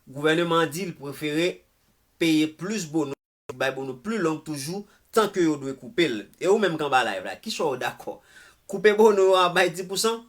Gouvèneman an di l prefere peye plis Bono, bay Bono pli long toujou, tan ke yo dwe koupe l. E ou menm k anba live la, kisa w dakò? Koupe Bono a bay dis pousan?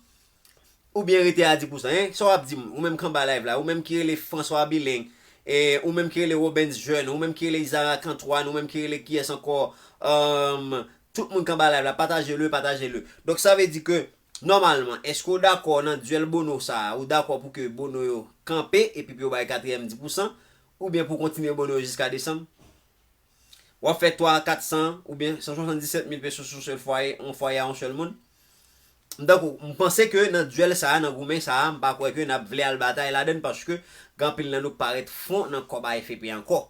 Oubyen rete a dis pousan, en? Sa w ap di m, ou menm k anba live la, ou menm ki rele François Bileng, e, ou menm ki rele Robens Jeune, ou menm ki rele Isaac Antoine, ou menm ki rele kiyès ankò, um, tout moun k anba live la, pataje le, pataje le. Donk, sa vle di ke, nòmalman, èske w dakò nan dyèl Bono sa a? Ou dakò pou ke Bono yo kanpe epi pou yo bay katriyèm dis pousan? Oubyen pou kontinye Bono yo jiska desanm? W ap fè twa, kat san oubyen san swasanndisèt mil peso sou sèl fwaye, yon fwaye a yon sèl moun. Donk, m panse ke nan dyèl sa a, nan goumen sa a, m pa kwè ke n ap vle al batay ladann paske gen anpil nan nou k pa ret fon nan kòb A F P ankò.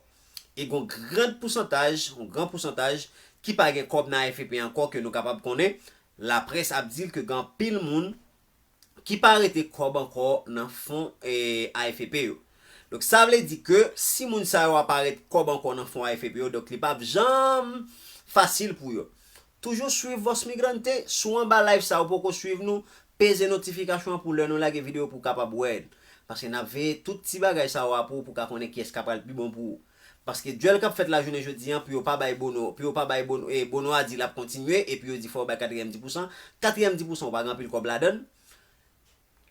E gen yon gran pousantaj, yon gran pousantaj ki pa gen kòb nan A F P ankò ke nou kapab konnen. Laprès ap di l ke gen anpil moun ki pa rete kòb ankò nan fon, e, A F P yo. Donk, sa vle di ke si moun sa yo a pa ret kòb ankò nan fon A F P yo, donk li p ap janm fasil pou yo. Toujou swiv Voz Migrante. Si w anba live sa, ou poko swiv nou, peze notifikasyon an pou lè nou lage videyo pou w kapab wè l. Paske n ap veye tout ti bagay sa yo a pou ou, pou w ka konnen kiyès k ap pral pi bon pou ou. Paske dyèl k ap fèt lajounen jodi an, pou yo pa bay Bono, pou yo pa bay Bono, e Bono a di l ap kontinye, epi yo di fò yo bay katriyèm dis pousan. Katriyèm dis pousan, ou pa gen anpil kòb ladann.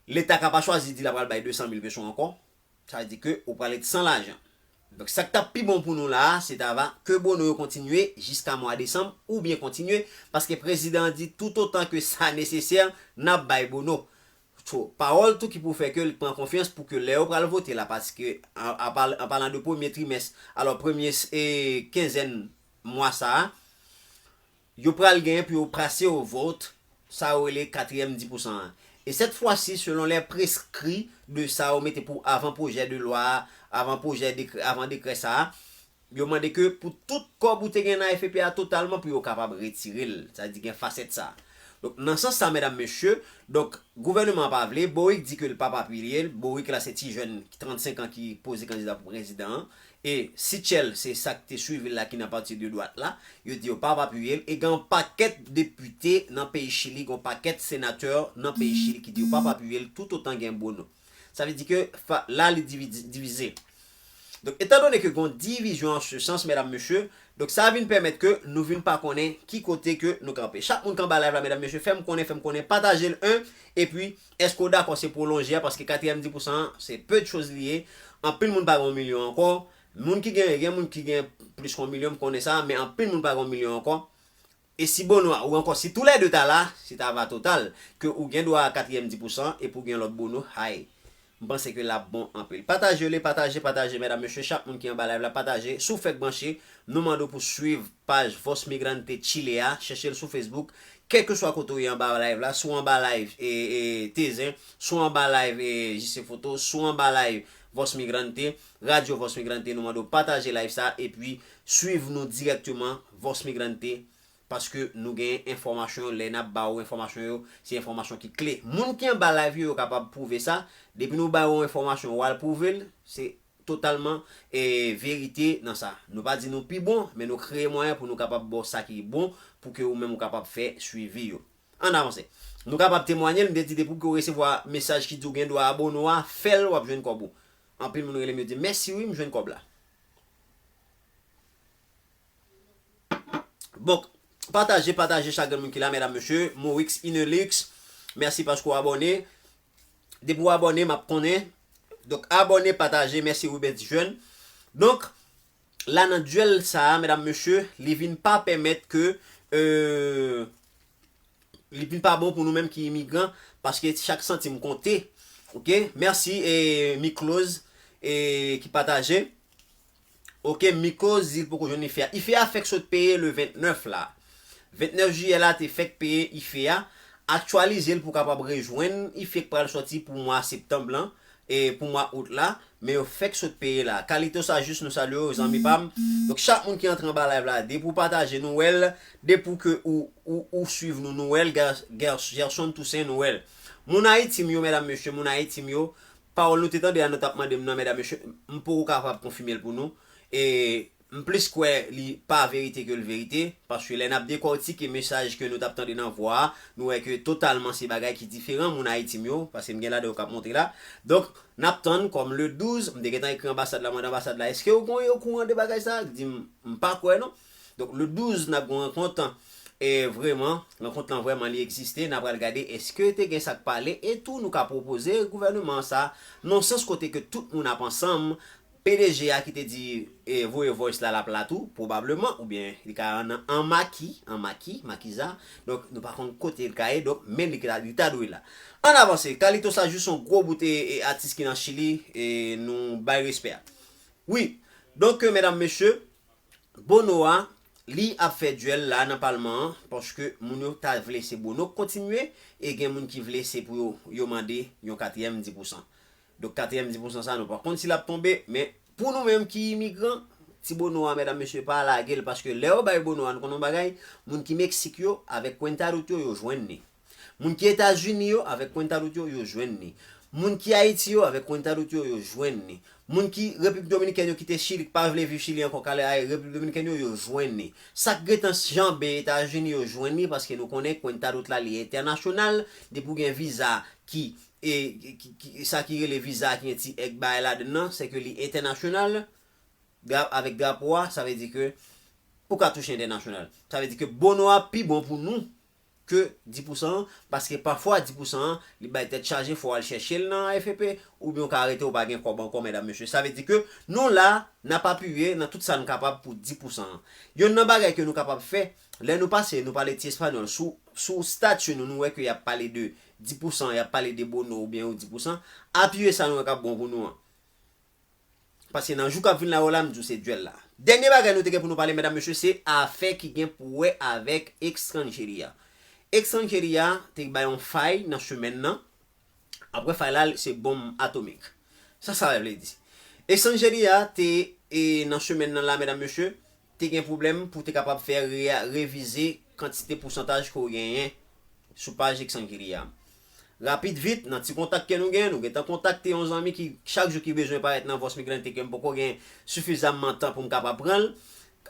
Leta ka pa chwazi di l ap pral bay de san mil peso ankò. Sa vle di ke ou pral ret san lajan. Donk, sa k t ap pi bon pou nou la a, se ta va ke Bono yo kontinye jiska mwa desanm, oubyen kontinye, paske prezidan an di toutotan ke sa nesesè, n ap bay Bono. So, pawòl tou ki pou fè ke l pran konfyans pou ke lè yo pral vote la, paske an, an pal-, an palan de premye trimès, alò premye, e, kenzèn mwa sa a, yo pral genyen pou yo pase o vòt, sa yo rele katriyèm dis pousan an. E sèt fwa si, selon lè preskri de sa yo mete pou avan pwojè de lwa a, avan pwojè dekrè, avan dekrè sa a, yo mande ke pou tout kòb ou te gen nan A F P a totalman pou yo kapab retire l. Sa vle di gen fasèt sa. Donk, nan sans sa, medam, mesye, donk, gouvènman an pa vle, Boric di ke l p ap apiye l, Boric la se ti jèn trannsenk an ki poze kandida pou prezidan an, e Sichel se sa k te swiv li la ki nan pati de dwat la, yo di yo p ap apiye l, e gen yon pakèt depite nan peyi Chili, gen yon pakèt senatè nan peyi Chili ki di yo p ap apiye l toutotan gen Bono. Sa vle di ke la li divize. Donk, etandone ke gen yon divizyon an se sans, medam, mesye, donk sa vin pèmèt ke nou vin pa konnen ki kote ke nou kanpe. Chak moun k anba live la, medam, mesye, fè m konnen, fè m konnen, pataje l, en, epi èske w dakò se pwolonje a, paske katriyèm dis pousan an, se peu de choses li ye. Anpil moun pa gen yon milyon ankò. Moun ki gen, gen moun ki gen plis ke yon milyon, m konnen sa, men anpil moun pa gen yon milyon ankò. E si Bono a, ou ankò si toulède ta la, se ta va total, ke ou gen dwa a katriyèm dis pousan epi ou gen lòt Bono, hay. M panse ke l ap bon anpil. Pataje le, pataje, pataje, medam, mesye, chak moun ki anba live la, pataje. Si w fèk branche, nou mande w pou swiv paj Voz Migrante Chile a, chèche l sou Facebook, kèlkeswa kote w ye anba live la, si w anba live e, e Tezen, si w anba live e Jise Foto, si w anba live Voz Migrante, Radio Voz Migrante, nou mande w pataje live sa, epi swiv nou dirèkteman, Voz Migrante, paske nou gen enfòmasyon, lè n ap ba w enfòmasyon yo, se enfòmasyon ki kle. Moun ki anba live yo, yo kapab pwouve sa. Depi nou ba w enfòmasyon, w al pwouve l, se totalman e, verite nan sa. Nou pa di nou pi bon, men nou kreye mwayen pou nou kapab ba w sa ki bon, pou ke ou menm ou kapab fè swivi yo. Ann avanse. Nou kapab temwanye l, m te di depi w resevwa mesaj ki di w gen dwa a Bono a, fè l, w ap jwenn kòb ou. Anpil moun rele m, yo di, mèsi wi, m jwenn kòb la. Bon, pataje, pataje chak grenn moun ki la, medam, mesye. Morix Inelix, mèsi paske w abòne. Depi w abòne, m ap konnen. Donk, abòne, pataje, mèsi Ruben Ti Jèn. Donk, la nan dyèl sa a, medam, mesye, li vin pa pèmèt ke, euh, li vin pa bon pou nou menm ki imigran, paske chak santim konte. Oke, mèsi, e, Mikloz, e, ki pataje. Oke, Miko di l poko jwenn ife a. Ife a fèk sot peye le ventnèf la. Ventnèf jiyè la te fèk peye ife a. Aktyalize l pou w kapab rejwenn ife k pral sòti pou mwa septanm lan, e pou mwa out la. Men yo fèk sot peye la. Kalito Sajis, nou salye w, zanmi pa m. Donk, chak moun ki antre anba live la, depi w pataje, nou wè l. Depi w ke ou, ou, ou swiv nou, nou wè l. Ger-, Ger-, Gerson Toussaint, nou wè l. Moun Ayiti m yo, medam, mesye, moun Ayiti m yo, pawòl nou te tande a, nou t ap mande m nan, medam, mesye, m poko kapab konfime l pou nou. E m plis kwè li pa verite ke l verite, paske lè n ap dekòtike mesaj ke nou t ap tande nan vwa a, nou wè ke totalman se bagay ki diferan, moun Ayiti m yo, paske m gen ladan yo k ap monte la. Donk, n ap tann kòm le douz, m te gentan ekri anbasad la, mande anbasad la, èske yo gen okouran de bagay sa a? Li di m, m pa kwè non. Donk, le douz, n ap gen yon rankont, e vreman, rankont lan vreman li egziste, n ap pral gade èske te gen sa k pale, e tou nou ka pwopoze gouvènman sa, nan sans kote ke tout moun ap ansanm, P D G a ki te di, e, voye voice la, l ap la tou, pwobableman, oubyen li ka nan an maki, an maki, makiza. Donk, nou pa konn kote l ka ye, donk, men li, li ta dwe la. Ann avanse, Kalito Sajis se yon gwo bout, e, e, atis ki nan Chili, e nou bay respè a. Wi, donk, medam, mesye, Bono a, li ap fè dyèl la nan palman an, paske moun yo ta vle se Bono kontinye, e gen moun ki vle se pou yo, yo mande yon katriyèm dis pousan. Donk, katriyèm dis pousan sa, nou pa konn si l ap tonbe, men pou nou menm ki imigran, ti Bono a, medam, mesye, pa lage l, paske lè yo bay Bono a, nou konn yon bagay, moun ki Meksik yo, avèk Cuentaduit yo, yo jwenn li. Moun ki Etazini yo, avèk Cuentaduit yo, yo jwenn li. Moun ki Ayiti yo, avèk Cuentaduit yo, yo jwenn li. Moun ki Repiblik Dominikèn yo kite Chili, ki pa vle viv Chili ankò, k ale Repiblik Dominikèn yo, yo jwenn li. Sa k gentan janbe Etazini yo jwenn li, paske nou konnen Cuentaduit la, li entènasyonal, depi w gen viza ki, e, ki, ki, sa ki rele viza ki gen ti èg bagay ladan l nan, se ke li entènasyonal, dra-, avèk drapo a, sa vle di ke ou ka touche entènasyonal. Sa vle di ke Bono a pi bon pou nou ke dis pousan an, paske pafwa dis pousan an, li bay tèt chaje, fò w al chèche l nan A F P, oubyen w ka rete, w pa gen kòb ankò, medam, mesye. Sa vle di ke nou la, n ap apiye nan tout sa n kapab pou dis pousan an. Yonn nan bagay ke nou kapab fè, lè nou pase, nou pale ti espanyòl, sou, sou stati nou, nou wè ke y ap pale de dis pousan, y ap pale de Bono oubyen yo dis pousan, apiye sa nou wè k ap bon pou nou an. Paske nan jou k ap vin la yo la, m di w se dyèl la. Dènye bagay nou te gen pou nou pale, medam, mesye, se afè ki gen pou wè avèk Estranjeria. Estranjeria te bay yon fay nan semèn nan. Apre fay la, se bonm atomik. Sa sa vle di? Estranjeria te, e, nan semèn nan la, medam, mesye, te gen pwoblèm pou te kapab fè re-, revize kantite pousantaj ke w genyen. sou paj Exangeli a. Rapid vit, nan ti kontak ke nou gen, nou gentan kontakte yon zanmi ki chak jou ki bezwen parèt nan Voz Migrante ke m poko gen sifizamman tan pou m kapab pran l.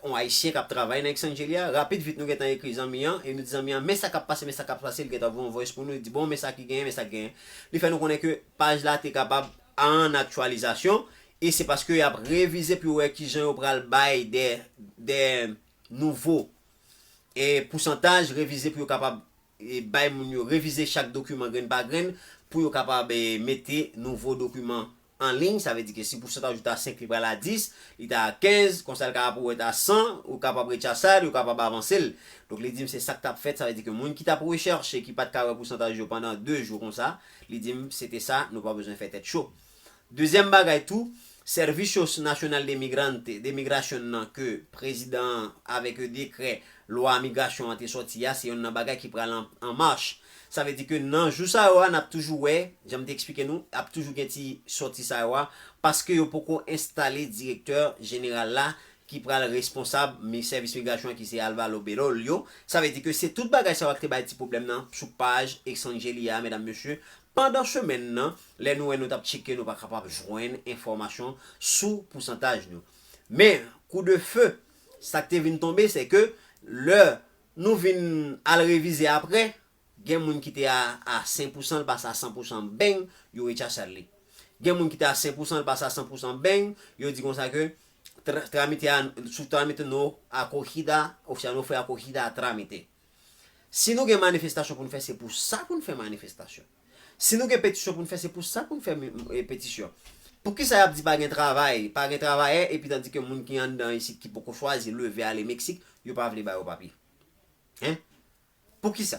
Yon Ayisyen k ap travay nan Exangeli a, rapid vit nou gentan ekri zanmi an e nou di zanmi an men sa k ap pase, men sa k ap pase, li gentan voye yon voice pou nou, li di bon men sa ki genyen, men sa ki genyen. Li fè nou konnen ke paj la te kapab an aktyalizasyon e se paske y ap revize pou yo wè kijan yo pral bay de, de nouvo e pousantaj, revize pou yo kapab e bay moun yo revize chak dokiman grenn pa grenn pou yo kapab e mete nouvo dokiman an liy. Sa vle di ke si pousantaj ou ta senk, li pral a dis, li ta a kenz, konsa l ka ap ou wè ta san, ou kapab retchase l, ou kapab avanse l. Donk li di m se sa k t ap fèt, sa vle di ke moun ki t ap rechèche, ki pa t ka wè pousantaj yo pandan de jou konsa, li di m se te sa, nou pa bezwen fè tèt cho. Dezyèm bagay tou, Servicios Nacional de Migrante, de Migrasyon nan ke prezidan an avèk dekrè lwa migrasyon an te sòti a, se yonn nan bagay ki pral an, an mach. Sa vle di ke nan jou sa yo a, n ap toujou wè, jan m te eksplike nou, ap toujou gen ti sòti sa yo a, paske yo poko enstale direktè jeneral la ki pral responsab mi, sèvis migrasyon an ki se Alvaro Berolio. Sa vle di ke se tout bagay sa yo a ki te bay ti pwoblèm nan sou paj Exangeli a, medam, mesye. Pandan semèn nan, lè nou wè nou t ap tcheke, nou pa kapab jwenn enfòmasyon sou pousantaj nou. Men, kou de fe, sa k te vin tonbe, se ke lè nou vin al revize apre, gen moun ki te a, a senk pousan, l pase a san pousan, beng, yo retchase li. Gen moun ki te a senk pousan, l pase a san pousan, beng, yo di konsa ke tra, tramite a, sou tramite no acogida, o sea, no fue acogida a tramite. Si nou gen manifestasyon pou n fè, se pou sa pou n fè manifestasyon. Si nou gen petisyon pou n fè, se pou sa pou n fè mi, e, petisyon. Poukisa y ap di pa gen travay, pa gen travayè, epi tandike moun ki anndan isit ki poko chwazi leve ale Meksik, yo pa vle ba yo papye? Hein? Poukisa?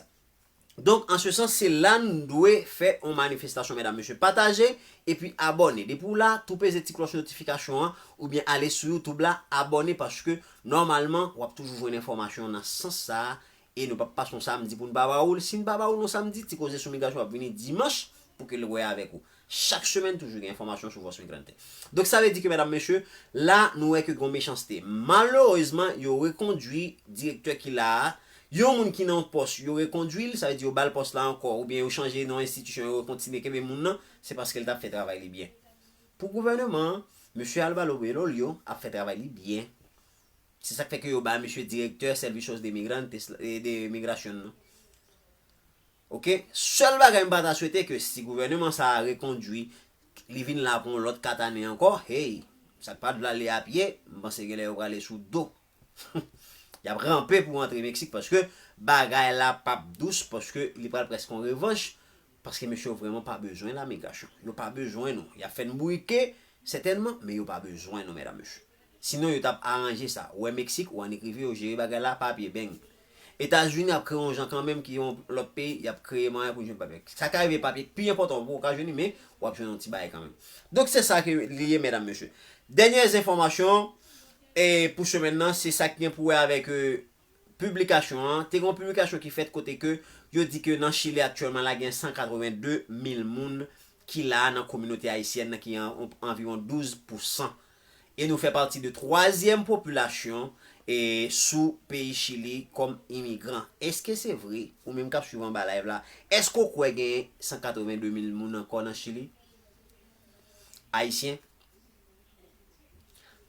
Donk, an se sans, se la n dwe fè yon manifestasyon, medam, mesye. Pataje epi abòne. Depi w la, tou peze ti klòch notifikasyon an, oubyen ale sou YouTube la, abòne, paske nòmalman, w ap toujou jwenn enfòmasyon nan sans sa a, e nou p ap pase yon samdi pou n pa ba ou l. Si n pa ba ou l yon samdi, Ti Koze sou Migrasyon ap vini dimanch pou ke l wè avèk ou. Chak semèn, toujou gen enfòmasyon sou Voz Migrante. Donk, sa vle di ke, medam, mesye, la, nou wè ke gen yon mechanste. Malerezman, yo rekondwi direktè ki la a. Yon moun ki nan yon pòs, yo rekondwi l, sa vle di yo ba l pòs la ankò, oubyen yo chanje non enstitisyon, yo kontinye kenbe moun nan, se paske l t ap fè travay li byen. Pou gouvèneman an, mesye Alvaro Berolio ap fè travay li byen. Se sa k fè ke yo ba misye direktè Servicios de Migrantes, e de Migrasyon nan. Oke? Sèl bagay m pa ta swete ke si gouvèneman sa a rekondwi, li vin la pou yon lòt kat ane ankò, hey, sa k pa t vle ale a pye, m panse genlè yo prale sou do. Y ap ranpe pou antre Meksik paske bagay la p ap dous, paske li pral prèske yon revanch, paske mesye yo vrèman pa bezwen lamigrasyon. Yo pa bezwen nou. Y ap fè n bourike, sètènman, men yo pa bezwen nou, medam, mesye. Sinon, yo t ap aranje sa. Ou wè Meksik, ou annik rive, yo jere bagay la, papye, beng. Etazini ap kreye yon jan kanmenm ki yon lòt peyi, y ap kreye mwayen pou jwenn papye. Sa ka rive papye k pi enpòtan ou poko ka jwenn li, men w ap jwenn yon ti bagay kanmenm. Donk, se sa ke li ye, medam, mesye. Dènyè enfòmasyon, e, pou semèn nan, se sa ki gen pou wè avèk, e, piblikasyon an. Te gen yon piblikasyon ki fèt kote ke yo di ke nan Chili aktyèlman la gen san katreven de mil moun ki la nan kominote ayisyèn nan ki an, anviwon douz pousan. E nou fè pati de twazyèm popilasyon, e, sou peyi Chili kòm imigran. Èske se vre? Ou menm k ap swiv anba live la, èske w kwè gen san katreven de mil moun ankò nan Chili? Ayisyen?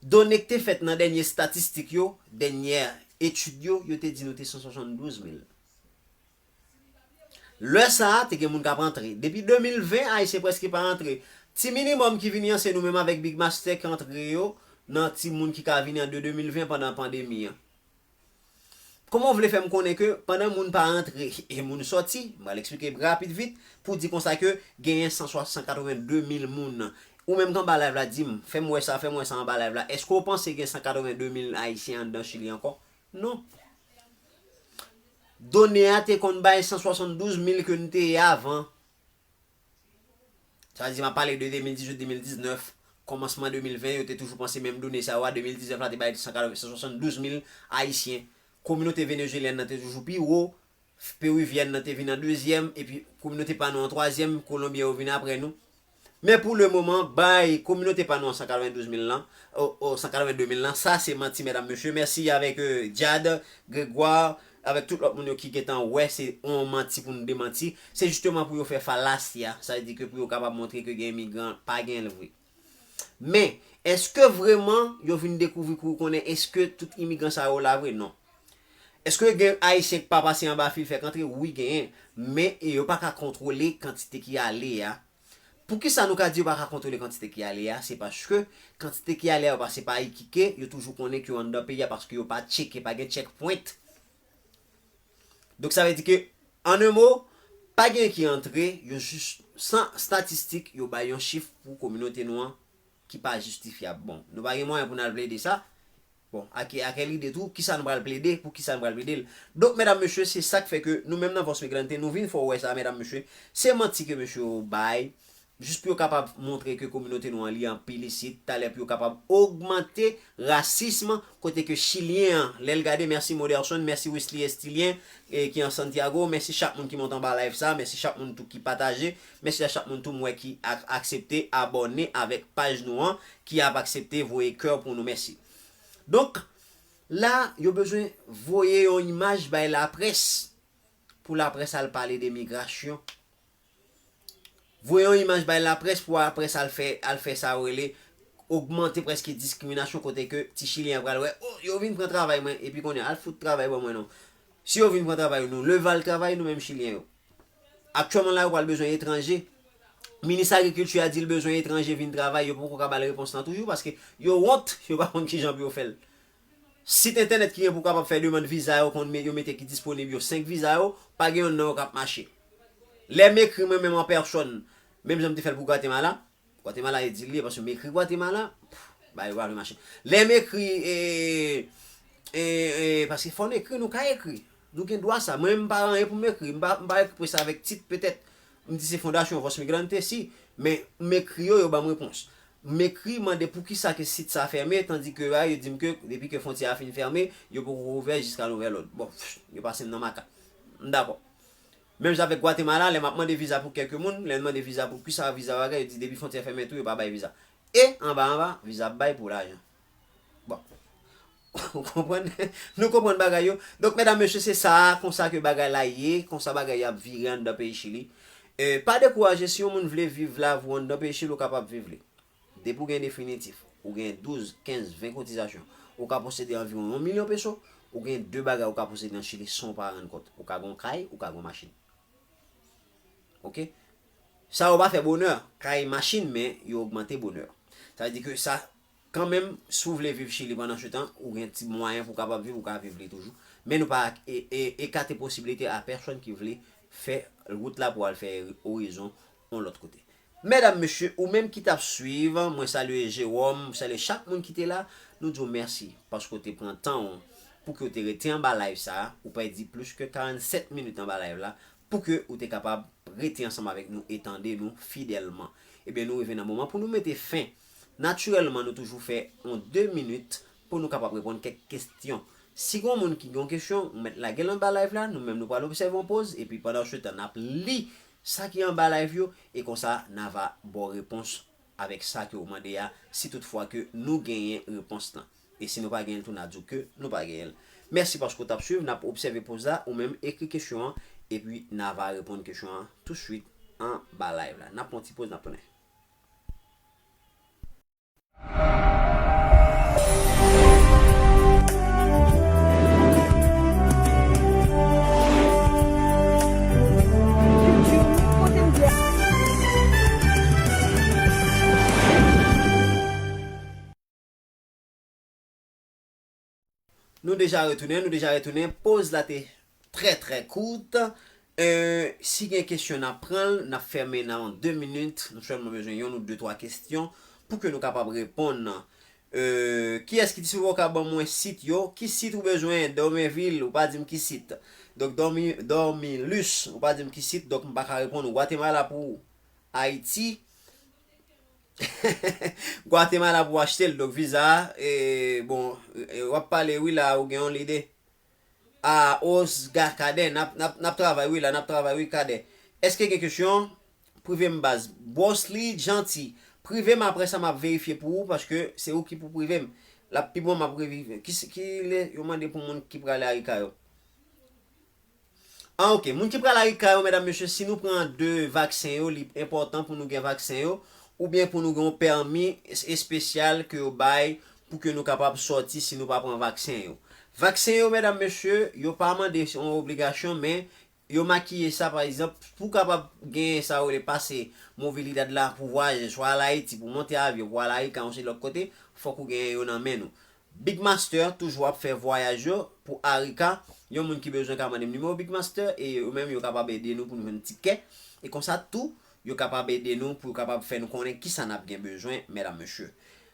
Done k te fèt nan dènye estatistik yo, dènyè etid yo, yo te di nou te san swasanndouz mil. Lè sa a, te gen moun k ap antre. Depi de mil ven, Ayisyen prèske pa antre. Ti minimòm ki vini an, se nou menm avèk Big Master k antre yo nan ti moun ki ka vini an de de mil ven pandan pandemi an. Kòman w vle fè m konnen ke pandan moun pa antre e moun sòti, m pral eksplike rapid vit, pou di konsa ke genyen san swa, san katreven de mil moun. Ou menm k anba live la, di m, fè m wè sa, fè m wè sa anba live la. Èske w panse gen san katreven de mil Ayisyen anndan Chili ankò? Non. Done a te konn bay san swasanndouz mil ke n te ye avan. Sa vle di, m ap pale de de mil dizuit, de mil diznèf, kòmansman de mil ven, yo te toujou panse menm done sa yo a. De mil diznèf la te bay san swasanndouz mil Ayisyen. Kominote venezuelyèn nan te toujou pi wo. Perivyèn nan te vin an dezyèm, epi kominote pa nou an twazyèm, kolonbyen yo vin apre nou. Men pou le moman, bay kominote pa nou an san katrevendouz mil lan, o, o, san katrevendouz mil lan, sa se manti, medam, mesye. Mèsi avèk, euh, Jad, Grégoire, avèk tout lòt moun yo ki gentan wè se yon manti pou nou demanti, se jisteman pou yo fè falasi a, sa vle di ke pou yo kapab montre ke gen imigran, pa gen l vre. Men, èske vrèman yo vin dekouvri pou yo konnen èske tout imigran sa yo la vre? Non. Èske gen Ayisyen ki pa pase anba fil fèk antre? Wi, genyen. Men, e yo pa ka kontwole kantite ki ale a. Poukisa nou ka di yo pa ka kontwole kantite ki ale a? Se paske kantite ki ale a, yo pase pa Iquique, yo toujou konnen ke yo anndan peyi a paske yo pa tcheke, pa gen checkpoint. Donk, sa vle di ke, an en mo, pa gen ki antre, yo jis, san statistik, yo bay yon chif pou kominote nou an ki pa jistifyab. Bon, nou pa gen mwayen pou n al plede sa. Bon, ake, ake lide tou, kisa nou pral plede, pou kisa nou pral plede l. Donk, medam, mesye, se sa k fè ke nou menm nan Voz Migrante, nou vin fè w wè sa, medam, mesye, se manti ke mesye yo bay, jis pou yo kapab montre ke kominote nou an li anpil isit, talè pou yo kapab ogmante rasism, kote ke Chilyen an, lè l gade, mèsi Moderson, mèsi Wesley Estilien, e, ki an Santiago, mèsi chak moun ki monte anba live sa, mèsi chak moun tou ki pataje, mèsi a chak moun tou m wè ki ak-, aksepte abòne avèk paj nou an, ki ap aksepte voye kè pou nou, mèsi. Donk, la, yo bezwen voye yon imaj bay laprès, pou laprès al pale de migrasyon. Voye yon imaj bay laprès pou laprès al fè, al fè sa yo rele ogmante prèske diskriminasyon kote ke ti Chilyen an pral wè, oh, yo vin pran travay mwen, epi kounye a, al fout travay ban mwen non. Si yo vin pran travay nou, leve al travay nou menm Chilyen yo. Aktyèlman la, yo pral bezwen etranje. Minis agrikilti a di l bezwen etranje vin travay, yo poko ka ba l repons lan toujou, paske yo wont, yo pa konn kijan pou yo fè l. Sit entènèt ki gen pou kapab fè demann viza yo, konn me-, yo mete ki disponib yo, senk viza yo, pa gen yonn nan yo k ap mache. Lè m ekri mwen menm an pèsòn, menm jan m te fè l pou Gwatemala, Gwatemala e di l ye, paske m ekri Gwatemala, pff, bagay yo pa vle mache. Lè m ekri, e, e, e, paske fò n ekri, nou ka ekri. Nou gen dwa sa. Mwen, m pa anyen pou m ekri. M pa, m pa ekri sa avèk tit, petèt. M di se Fondasyon Voz Migrante, si. Men, m ekri yo, yo ban m repons. M ekri, mande poukisa ke sit sa fèmen, tandi ke, a, yo di m ke depi ke fwontyè a fin fèmen, yo poko ouvè jiska nouvèl òd. Bon, pff, yo pase m nan makak. M dakò. Menm jan avèk Gwatemala, lè m ap mande viza pou kèk moun, lè m mande viza pou kisa viza bagay, yo di depi fwontyè fèmen tou, yo pa bay viza. E anba anba, viza ap bay pou lajan. Bon. Ou konprann? Nou konprann bagay yo. Donk, medam, mesye, se sa, konsa ke bagay la ye, konsa bagay ap vire anndan peyi Chili. E, pa dekouraje, si yon moun vle viv lavi w anndan peyi Chili, ou kapab viv li. Depi w gen definitif, ou gen douz, kenz, ven kotizasyon, ou ka posede anviwon yon milyon peso, ou gen de bagay ou ka posede nan Chili san w pa rann kont. Ou ka gen yon kay, ou ka gen yon machin. Oke? Sa yo pa fè bonè, kay, machin, men yo ogmante bonè. Sa vle di ke sa, kanmenm, si w vle viv Chili pandan se tan, ou gen ti mwayen pou w kapab viv, ou ka viv li toujou. Men nou pa e, e, ekate posiblite a pèsonn ki vle fè wout la pou al fè orizon yon lòt kote. Medam, mesye, ou menm ki t ap swiv, mwen salye Jewòm, mwen salye chak moun ki te la. Nou di w mèsi paske w te pran tan w pou ke w te rete anba live sa a. Ou pèdi plis ke karannsèt minit anba live la pou ke ou te kapab rete ansanm avèk nou e tande nou fidèlman. Ebyen, nou rive nan moman pou nou mete fen. Natirèlman, nou toujou fè yon de minit pou nou kapab reponn kèk kesyon. Si gen yon moun ki gen yon kesyon, ou mèt lage l anba live la, nou menm nou pral obsève yon poz, epi pandan se tan, n ap li sa ki anba live yo, e konsa, n a va ba w repons avèk sa ke w mande a, si toutfwa ke nou genyen repons lan. E si nou pa genyen l tou, n a di w ke nou pa genyen l. Mèsi paske w t ap swiv, n ap obsève poz la, ou menm ekri kesyon an, epi n a va reponn kesyon an touswit anba live la. N ap pran ti poz, n ap tounen. Nou deja retounen, nou deja retounen. Poz la te trè, trè kout. E, si gen kesyon, n ap pran l, n ap fèmen nan de minit. Nou sèlman bezwen yonn ou de, twa kesyon pou ke nou kapab reponn. E, kiyès ki di si w ka ban mwen sit yo? Ki sit ou bezwen? Dòmenvil, ou pa di m ki sit. Donk, Dòmi-, Dòmilus, ou pa di m ki sit. Donk, m pa ka reponn ou. Gwatemala pou ou. Ayiti. Gwatemala pou achte l, donk viza a, e, bon, e, w ap pale wi la, ou gen yon lide. A, Osga Kadè, n ap, n ap, n ap travay wi la, n ap travay wi Kadè. Èske gen kesyon? Prive m baz. Bòs li janti. Prive m apre sa m ap verifye pou ou, paske se ou ki pou prive m. L ap pi bon m ap reviv. Ki, ki lè yo mande pou moun ki prale Arika yo? Ah, ok. Moun ki pral Arica yo, medam, mesye, si nou pran de vaksen yo, li enpòtan pou nou gen vaksen yo, oubyen pou nou gen yon pèmi es-, espesyal ke yo bay pou ke nou kapab sòti si nou pa pran vaksen yo. Vaksen yo, medam, mesye, yo pa mande yon obligasyon, men yo makiye sa, pa egzanp, pou w kapab genyen sa yo rele pase mobilidad la pou vwayaje, swa al Ayiti, pou monte avyon, pou al Arica, yon seri lòt kote, fòk ou genyen yo nan men nou. Big Master toujou ap fè vwayaj yo pou Arica. Yon moun ki bezwen ka mande m nimewo Big Master, e yo menm yo kapab ede nou pou nou jwenn tikè. E konsa tou, yo kapab ede nou pou yo kapab fè nou konnen kisa n ap gen bezwen, medam, mesye.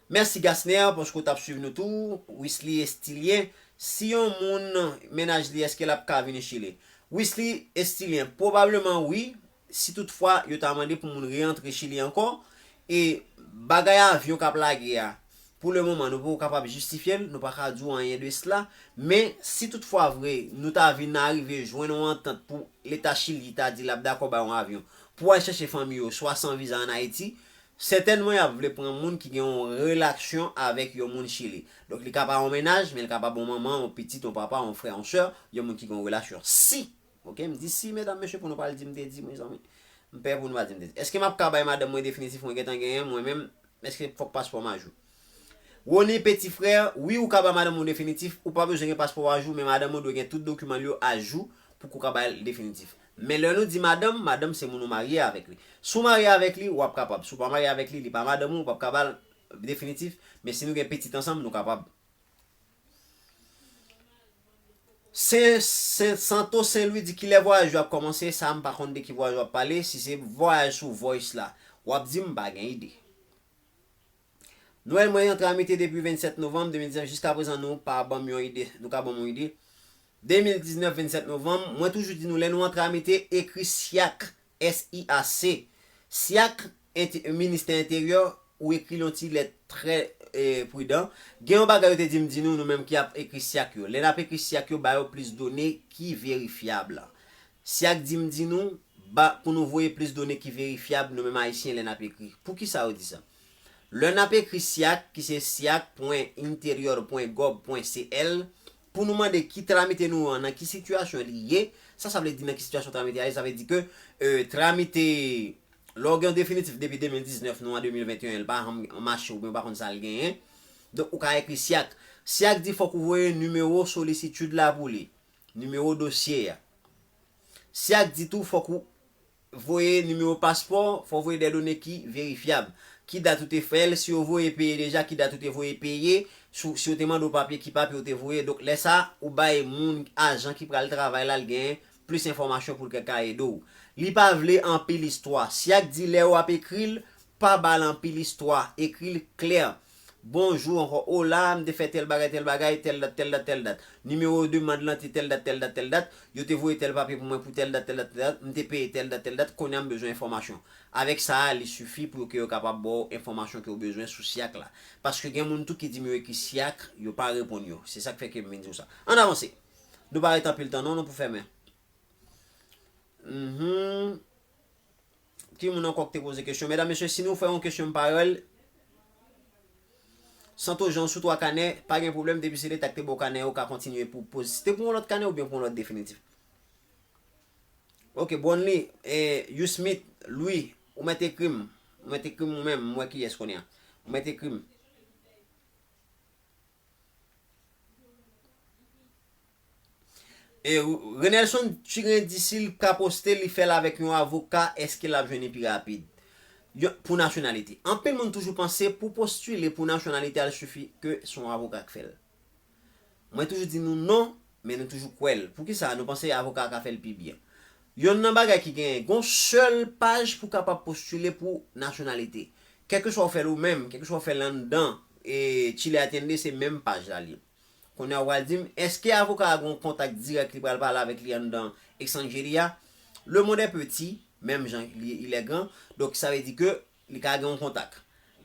Mèsi Gasner, paske w t ap swiv nou tou. Wisly Estilien, si yon moun mennaj li, èske l ap ka vini Chili? Wisly Estilien, pwobableman wi, si toutfwa yo ta mande pou moun reyantre Chili ankò, e bagay avyon k ap lage a, pou le moman, nou poko kapab jistifye l, nou pa ka di w anyen de sela, men si toutfwa vre, nou ta vin arive jwenn yon antant pou Leta Chili ta di l ap dakò bay yon avyon pou al chèche fanmi yo, swa san viza ann Ayiti, sètènman y ap vle pran moun ki gen yon relasyon avèk yon moun Chili. Donk, li ka pa yon mennaj, men li ka pa yon manman, yon pitit, yon papa, yon frè, yon sè, yon moun ki gen yon relasyon. Si Ok, m di si, medam, mesye, pou nou pa al di m te di, mezanmi. M pè pou nou pa di m te di. Èske m ap ka bay madanm mwen definitif mwen gentan genyen, mwen menm, èske fòk paspò m ajou? Rony Petit Frère, wi, ou ka bay madanm ou definitif, ou pa bezwen gen paspò w ajou, men madanm ou dwe gen tout dokiman l yo ajou pou ke w ka bay l definitif. Men lè nou di madanm, madanm se moun ou marye avèk li. Si w marye avèk li, w ap kapab. Si w pa marye avèk li, li pa madanm ou, ou p ap ka ba l definitif. Men si nou gen pitit ansanm, nou kapab. Sen, Sen, Santo Sen Lwi di, kilè vwayaj yo ap kòmanse? Sa m pa konn de ki vwayaj w ap pale. Si se vwayaj sou Voice la, w ap di m, m pa gen ide. Nwèl mwen an tramite depi vennsèt novanm de mil diznèf, jiska prezan nou pa ban m yon ide, nou ka ban m yon ide. De mil diznèf, vennsèt novanm, mwen toujou di nou, lè nou an tramite, ekri syak, S I A C. Syak, Ente-, Ministè Enteryè, ou ekri l yon ti lèt trè, e, pridan. Gen yon bagay yo te di m di nou, nou menm ki ap ekri syak yo. Lè n ap ekri syak yo, ba yo plis done ki verifyab. Syak di m di nou, ba, pou nou voye plis done ki verifyab, nou menm Ayisyen, lè n ap ekri. Poukisa yo di sa? Lè n ap ekri syak, ki se syak pwen interior pwen gov pwen C L, pou nou mande ki tramite nou an, nan ki sitiyasyon li ye, sa, sa vle di nan ki sitiyasyon tramite a ye, sa vle di ke, e, tramite Lè w gen yon definitif depi de mil diznèf, nou an de mil venteyen, li pa janm mache oubyen w pa konn sa l genyen. Donk, ou ka ekri syak. Syak di fòk ou voye nimewo solisitid la pou li. Nimewo dosye a. Syak di tou fòk ou voye nimewo paspò, fò w voye dè done ki verifyab. Ki dat ou te fè l, si yo voye peye deja, ki dat ou te voye peye, si w, si yo te mande w papye, ki papye w te voye. Donk, lè sa, ou bay moun, ajan ki pral travay la, l genyen plis enfòmasyon pou l ka ede w. Li pa vle anpil istwa. Syak di lè w ap ekri l, pa ba l anpil istwa. Ekri l klè. Bonjou ankò, ola, m te fè tèl bagay, tèl bagay, tèl dat, tèl dat, tèl dat. Nimewo demann lan te tèl dat, tèl dat, tèl dat. Yo te voye tèl papye pou mwen pou tèl dat, tèl dat, tèl dat. M te peye tèl dat, tèl dat. Kounye a m bezwen enfòmasyon. Avèk sa a, li sifi pou yo, ke yo kapab ba w enfòmasyon ke w bezwen sou syak la. Paske gen moun tou ki di m yo ekri syak, yo pa reponn yo. Se sa k fè ke m vin di w sa. Ann avanse. Nou pa ret anpil tan non, nou pou fèmen. Mhm. Ki moun ankò k te poze kesyon? Medam, mesye, si nou fè yon kesyon parèl, Santo Jean sou twa kanè, pa gen pwoblèm, depi se Leta k te ba w kanè, ou ka kontinye pou poze. Si te pou yon lòt kanè oubyen pou yon lòt definitif? Ok, Bronly, e, Yousmith, Louis, ou mèt ekri m. Ou mèt ekri m ou menm, m wè kiyès kounye a. Ou mèt ekri m. E, Renelson Turin di si l ka poste, li fè l avèk yon avoka, èske l ap jwenn li pi rapid? Yo, pou nasyonalite. Anpil moun toujou panse pou postile pou nasyonalite a, l sifi ke se yon avoka k fè l. Mwen toujou di nou non, men nou toujou kwè l. Poukisa? Nou panse avoka a ka fè l pi byen. Yonn nan bagay ki genyen, gon sèl paj pou kapab postile pou nasyonalite. Kèlkeswa w fè l ou menm, kèlkeswa w fè l anndan, e, Chile Atiende, se menm paj la li ye. Kounye a w pral di m, èske avoka a gon kontak dirèk li pral pale avèk li anndan Extranjeria? Le monde est petit, menm jan li, il est grand. Donk, sa vle di ke li ka gen yon kontak.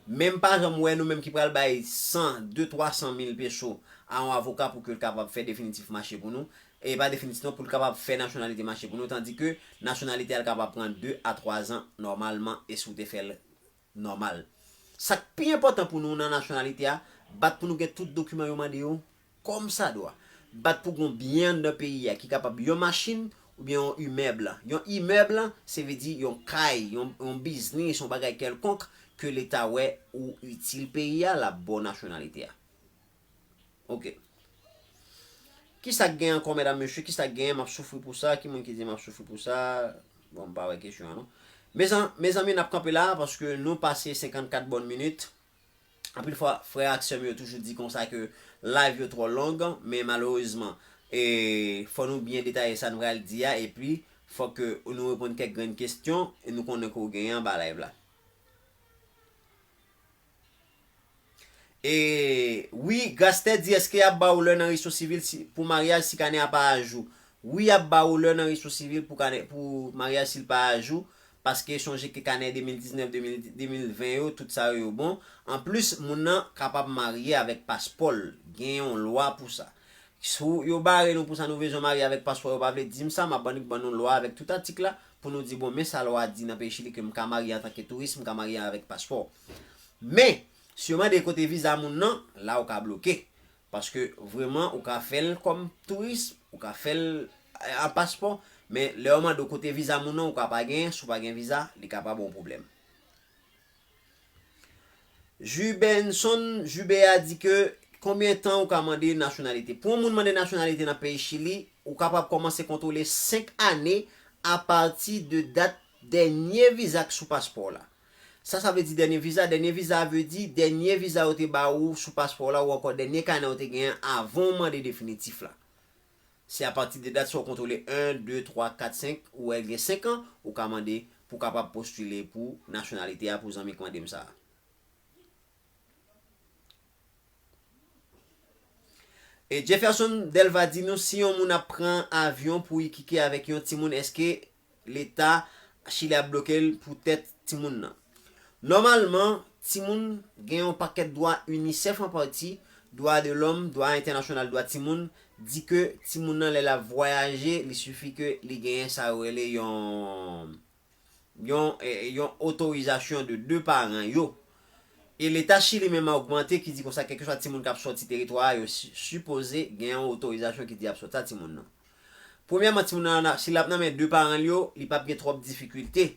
Men m pa janm wè nou menm ki pral bay san, de, twa san mil peso a yon avoka pou ke l kapab fè definitif mache pou nou. E pa definitif non, pou l kapab fè nasyonalite mache pou nou, tandike nasyonalite a l kapab pran de a twa zan nòmalman, e si w te fè l nòmal. Sa k pi enpòtan pou nou nan nasyonalite a, bat pou nou gen tout dokiman yo mande yo, kòmsadwa. Bat pou gon byen anndan peyi a ki kapab yon machin, oubyen yon imèb. Yon imèb, se vle di yon kay, yon, yon biznis, yon bagay kèlkonk ke Leta wè ou itil peyi a, l ap ba w nasyonalite a. Ok. Kisa k gen ankò, medam, mesye? Kisa k gen? M ap soufri pou sa. Ki moun ki di m ap soufri pou sa? Bon, m pa wè kesyon an, non. Mezan-, mezanmi, n ap kanpe la paske nou pase senkannkat bòn minit. Anpil fwa, frè ak sè m yo toujou di konsa ke live yo twò long, men malerezman, e, fò nou byen detaye sa n pral di a, epi fò ke nou reponn kèk grenn kesyon, e nou konnen ke w genyen anba live la. E, wi, Gastè di, èske y ap ba w lè nan rejistro sivil si, pou maryaj si kanè a pa ajou? Wi, y ap ba w lè nan rejistro sivil pou kanè, pou maryaj si l pa ajou, paske sonje ke kanè de mil diznèf, de mil, de mil ven yo, tout sa yo, yo bon. Anplis, moun nan kapab marye avèk paspò l. Gen yon lwa pou sa. Si yo bare nou pou sa, nou bezwen marye avèk paspò, yo pa vle di m sa, m ap ban, ban nou lwa avèk tout atik la, pou nou di, bon, men sa lwa di nan peyi Chili ke m ka marye antanke touris, m ka marye avèk paspò. Men, si yo mande kote viza moun nan, la ou ka bloke. Paske vrèman, ou ka fè l kòm touris, ou ka fè l, eh, an paspò, men lè yo mande w kote viza moun nan, ou ka pa genyen, si w pa gen viza, li ka pa ba w pwoblèm. Jubenson Jube a di ke konbyen tan ou ka mande nasyonalite? Pou yon moun mande nasyonalite nan peyi Chili, ou kapab kòmanse kontwole senk ane apati de dat dènye viza k sou paspò w la. Sa, sa vle di dènye viza. Dènye viza vle di dènye viza yo te ba ou sou paspò w la, ou ankò dènye kanè ou te genyen avan w mande definitif la. Se apati de dat sa w kontwole en, de, twa, kat, senk, ou wè l gen senk an, ou ka mande pou w kapab postile pou nasyonalite a, pou zanmi k mande m sa a. E Jefferson Delva di nou, si yon moun ap pran avyon pou Iquique avèk yon timoun, èske Leta Chili ap bloke l poutèt timoun nan? Nòmalman, timoun gen yon pakèt dwa, UNICEF an pati, dwa de lòm, dwa entènasyonal dwa timoun, di ke timoun nan lè l ap vwayaje, li sifi ke li genyen sa yo rele yon, yon, eh, yon otorizasyon de de paran yo. E Leta Chili menm a ogmante ki di konsa, kèlkeswa timoun k ap sòti teritwa a, yo si-, sipoze gen yon otorizasyon ki di y ap sòti a timoun nan. Premyèman, timoun nan, si l ap nan men de paran l yo, li p ap gen twòp difikilte.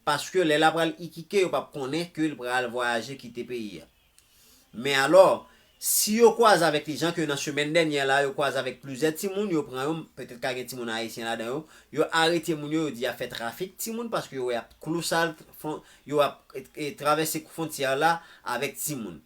Paske lè l ap pral Iquique, yo p ap konnen ke l pral vwayaje kite peyi a. Men alò, si yo kwaze avèk li, jan ke nan semèn dènyè la, yo kwaze avèk plizyè timoun, yo pran yo, petèt ka gen timoun ayisyen ladan yo, yo arete moun yo, yo di y ap fè trafik timoun, paske yo wè y ap klou sal, fon-, yo ap, e, e, travèse fwontyè la avèk timoun.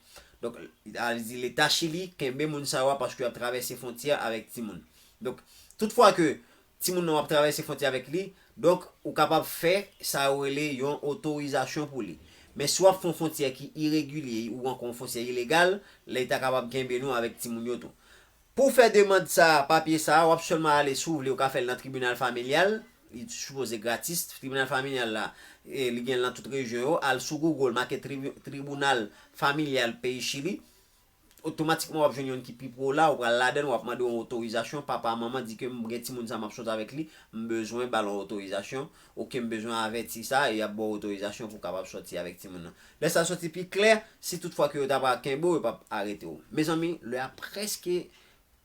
Donk, a di Leta Chili kenbe moun sa yo a paske y ap travèse fwontyè avèk timoun. Donk, tout fwa ke timoun nan w ap travèse fwontyè avèk li, donk, ou kapab fè sa yo rele yon otorizasyon pou li. Men si w ap fè yon fwontyè ki iregilye ou ankò yon fwontyè ilegal, Leta kapab kenbe nou avèk timoun yo tou. Pou w fè demann sa, papye sa, w ap sèlman ale, si w vle, ou ka fè l nan tribinal familyal, li sipoze gratis. Tribinal familyal la, e, li gen l nan tout rejyon yo. Al sou Google, make tribi-, tribinal familyal peyi Chili. Otomatikman, w ap jwenn youn ki pi pre w la, ou pral ladan l, w ap mande yon otorizasyon. Papa, manman, di ke m gen timoun sa, m ap sot avèk li, m bezwen ba l yon otorizasyon. Oke, m bezwen avèti sa, e y ap ba w otorizasyon pou w kapab sòti avèk timoun nan. Lè sa sòti pi klè, si toutfwa ke yo ta pral kenbe w, yo p ap arete w. Mezanmi, lè a prèske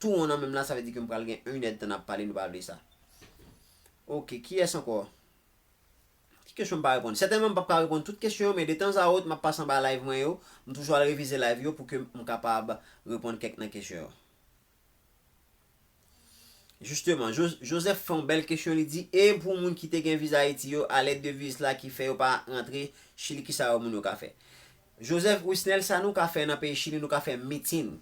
tou won nan men m la, sa vle di ke m pral gen yon èdtan n ap pale, nou pa vle sa. Oke, kiyès ankò? Ki kesyon m pa reponn? Sètènman, m p ap ka reponn tout kesyon yo, men detanzawòt, m ap pase anba live mwen yo. M toujou al revize live yo pou ke m kapab reponn kèk nan kesyon yo. Jisteman, Jo-, Joseph fè yon bèl kesyon, li di, e pou moun ki te gen viza Ayiti yo, a lèt de viz la ki fè yo pa rantre Chili, kisa yo moun yo ka fè? Joseph Wisnel, sa nou ka fè nan peyi Chili, nou ka fè mitin.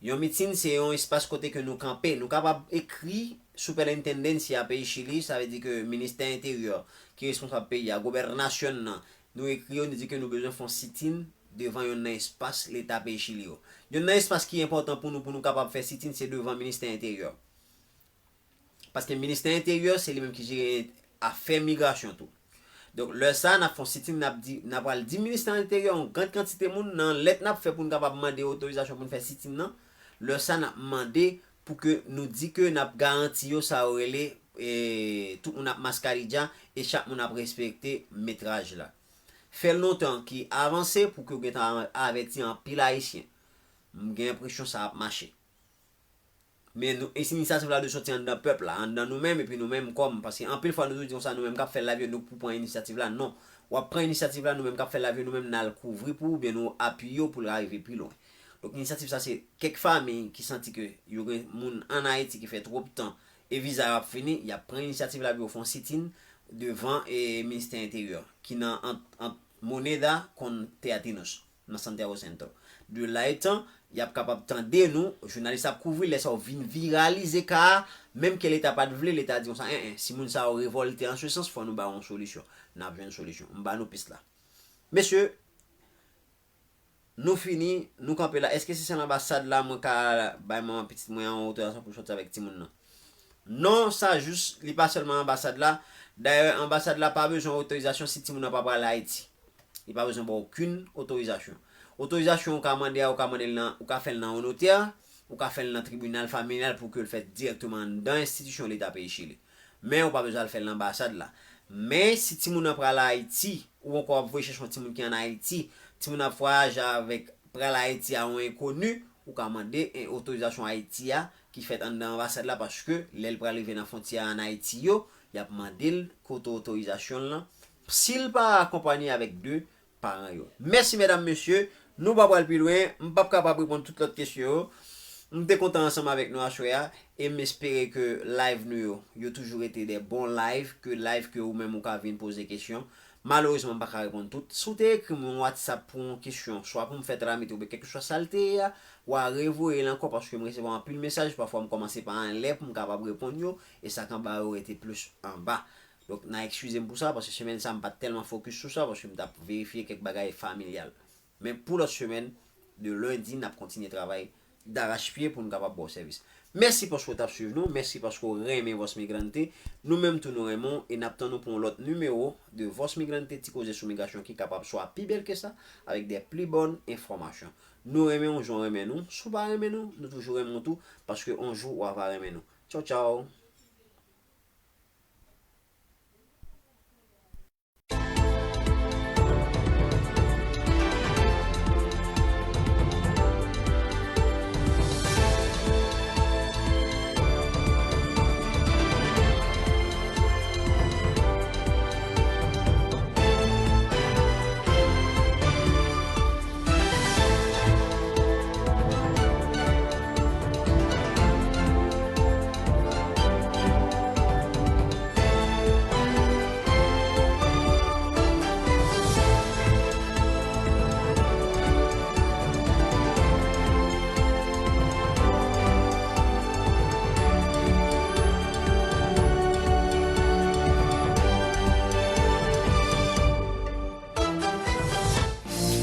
Yon mitin se yon espas kote ke nou kanpe. Nou kapab ekri Superintendencia peyi Chili, sa vle di ke ministè enteryè ki responsab peyi a, gobènasyon nan, nou ekri yo, nou di ke nou bezwen fè yon sitin devan yonn nan espas leta peyi Chili yo. Yonn nan espas ki enpòtan pou nou, pou nou kapab fè sitin, se devan ministè enteryè. Paske ministè enteryè, se li menm ki jere afè migrasyon tou. Donk, lè sa, n ap fè yon sitin, n ap di, n ap pral di ministè enteryè, yon grann kantite moun, nan lèt n ap fè pou n kapab mande otorizasyon pou n fè sitin nan, lè sa, n ap mande pou ke nou di ke n ap garanti yo sa yo rele, e, tout moun ap maskadija e chak moun ap respekte metraj la. Fè lontan ki avanse pou ke w gentan avèti anpil Ayisyen. M gen enpresyon sa ap mache. Men nou, e si inisyativ la dwe soti anndan pèp la, anndan nou menm, epi nou menm kòm, paske anpil fwa nou toujou di konsa, nou menm k ap fè live yo, nou k pou pran inisyativ la, non. W ap pran inisyativ la, nou menm k ap fè live yo, nou menm n al kouvri pou ou, oubyen nou apiye w pou l rive pi lwen. Donk, inisyativ sa se kèk fanmi ki santi ke yo gen moun ann Ayiti ki fè twòp tan e viza yo ap fini, y ap pran inisyativ la pou yo fè yon sit-in devan e ministè enteryè ki nan ant, ant Moneda kon Teatinos nan Santiago Centro. De la etan, y ap kapab tande nou, jounalis ap kouvri, lè sa yo vin viralize ka a, menm ke Leta pa t vle, Leta di konsa, en, en, si moun sa yo revòlte an se sans, fò nou ba yo yon solisyon. N ap jwenn solisyon. M ba nou pis la. Mesye, nou fini, nou kanpe la. Èske se sèl anbasad la mwen ka bay manman pitit mwen an otorizasyon pou l sòti avèk timoun nan? Non, sa jis, li pa sèlman anbasad la. Dayè, anbasad la pa bezwen otorizasyon si timoun nan pa pral Ayiti. Li pa bezwen ba w okenn otorizasyon. Otorizasyon ou ka mande a, ou ka mande l nan, ou ka fè l nan yon notè, ou ka fè l nan tribinal familyal pou ke l fèt dirèkteman anndan enstitisyon Leta peyi Chili. Men ou pa bezwen al fè l nan anbasad la. Men si timoun nan pral Ayiti, ou ankò ap voye chèche yon timoun ki ann Ayiti, timoun ap vwayaje avèk pral Ayiti a yon enkoni, ou ka mande en otorizasyon Ayiti a ki fèt anndan anbasad la, paske lè l pral rive nan fwontyè a ann Ayiti yo, y ap mande l kote otorizasyon l lan, si l pa akonpanye avèk de paran yo. Mèsi, medam, mesye, nou pa pral pi lwen, m p ap kapab reponn tout lòt kesyon yo. M te kontan ansanm avèk nou aswè a, e m espere ke live nou yo, yo toujou rete de bon live, ke live ke ou menm ou ka vin poze kesyon. Malerezman, m pa ka reponn tout. Si w te ekri m yon WhatsApp pou yon kesyon, swa pou m fè tramite oubyen kèlkeswa sa l te ye a, w a revoye l ankò paske m resevwa anpil mesaj, pafwa m kòmanse pa anlè pou m kapab reponn yo, e sa k anba yo rete plis anba. Donk, n a eskize m pou sa, paske semèn sa, m pa t tèlman fokis sou sa, paske m t ap verifye kèk bagay familyal. Men pou lòt semèn, de lendi, n ap kontinye travay darachpye pou n kapab ba w sèvis. Mèsi paske w t ap swiv nou, mèsi paske w renmen Voz Migrante. Nou menm tou nou renmen w e n ap tann ou pou yon lòt nimewo de Voz Migrante, ti koze sou migrasyon ki kapab swa pi bèl ke sa, avèk de pli bòn enfòmasyon. Nou renmen w jan w renmen nou. Si w pa renmen nou, nou toujou renmen w tou, paske yon jou w a va renmen nou. Tchaw, tchaw.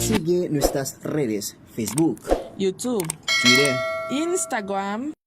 Sigue nuestras redes, Facebook, YouTube, Twitter, Instagram.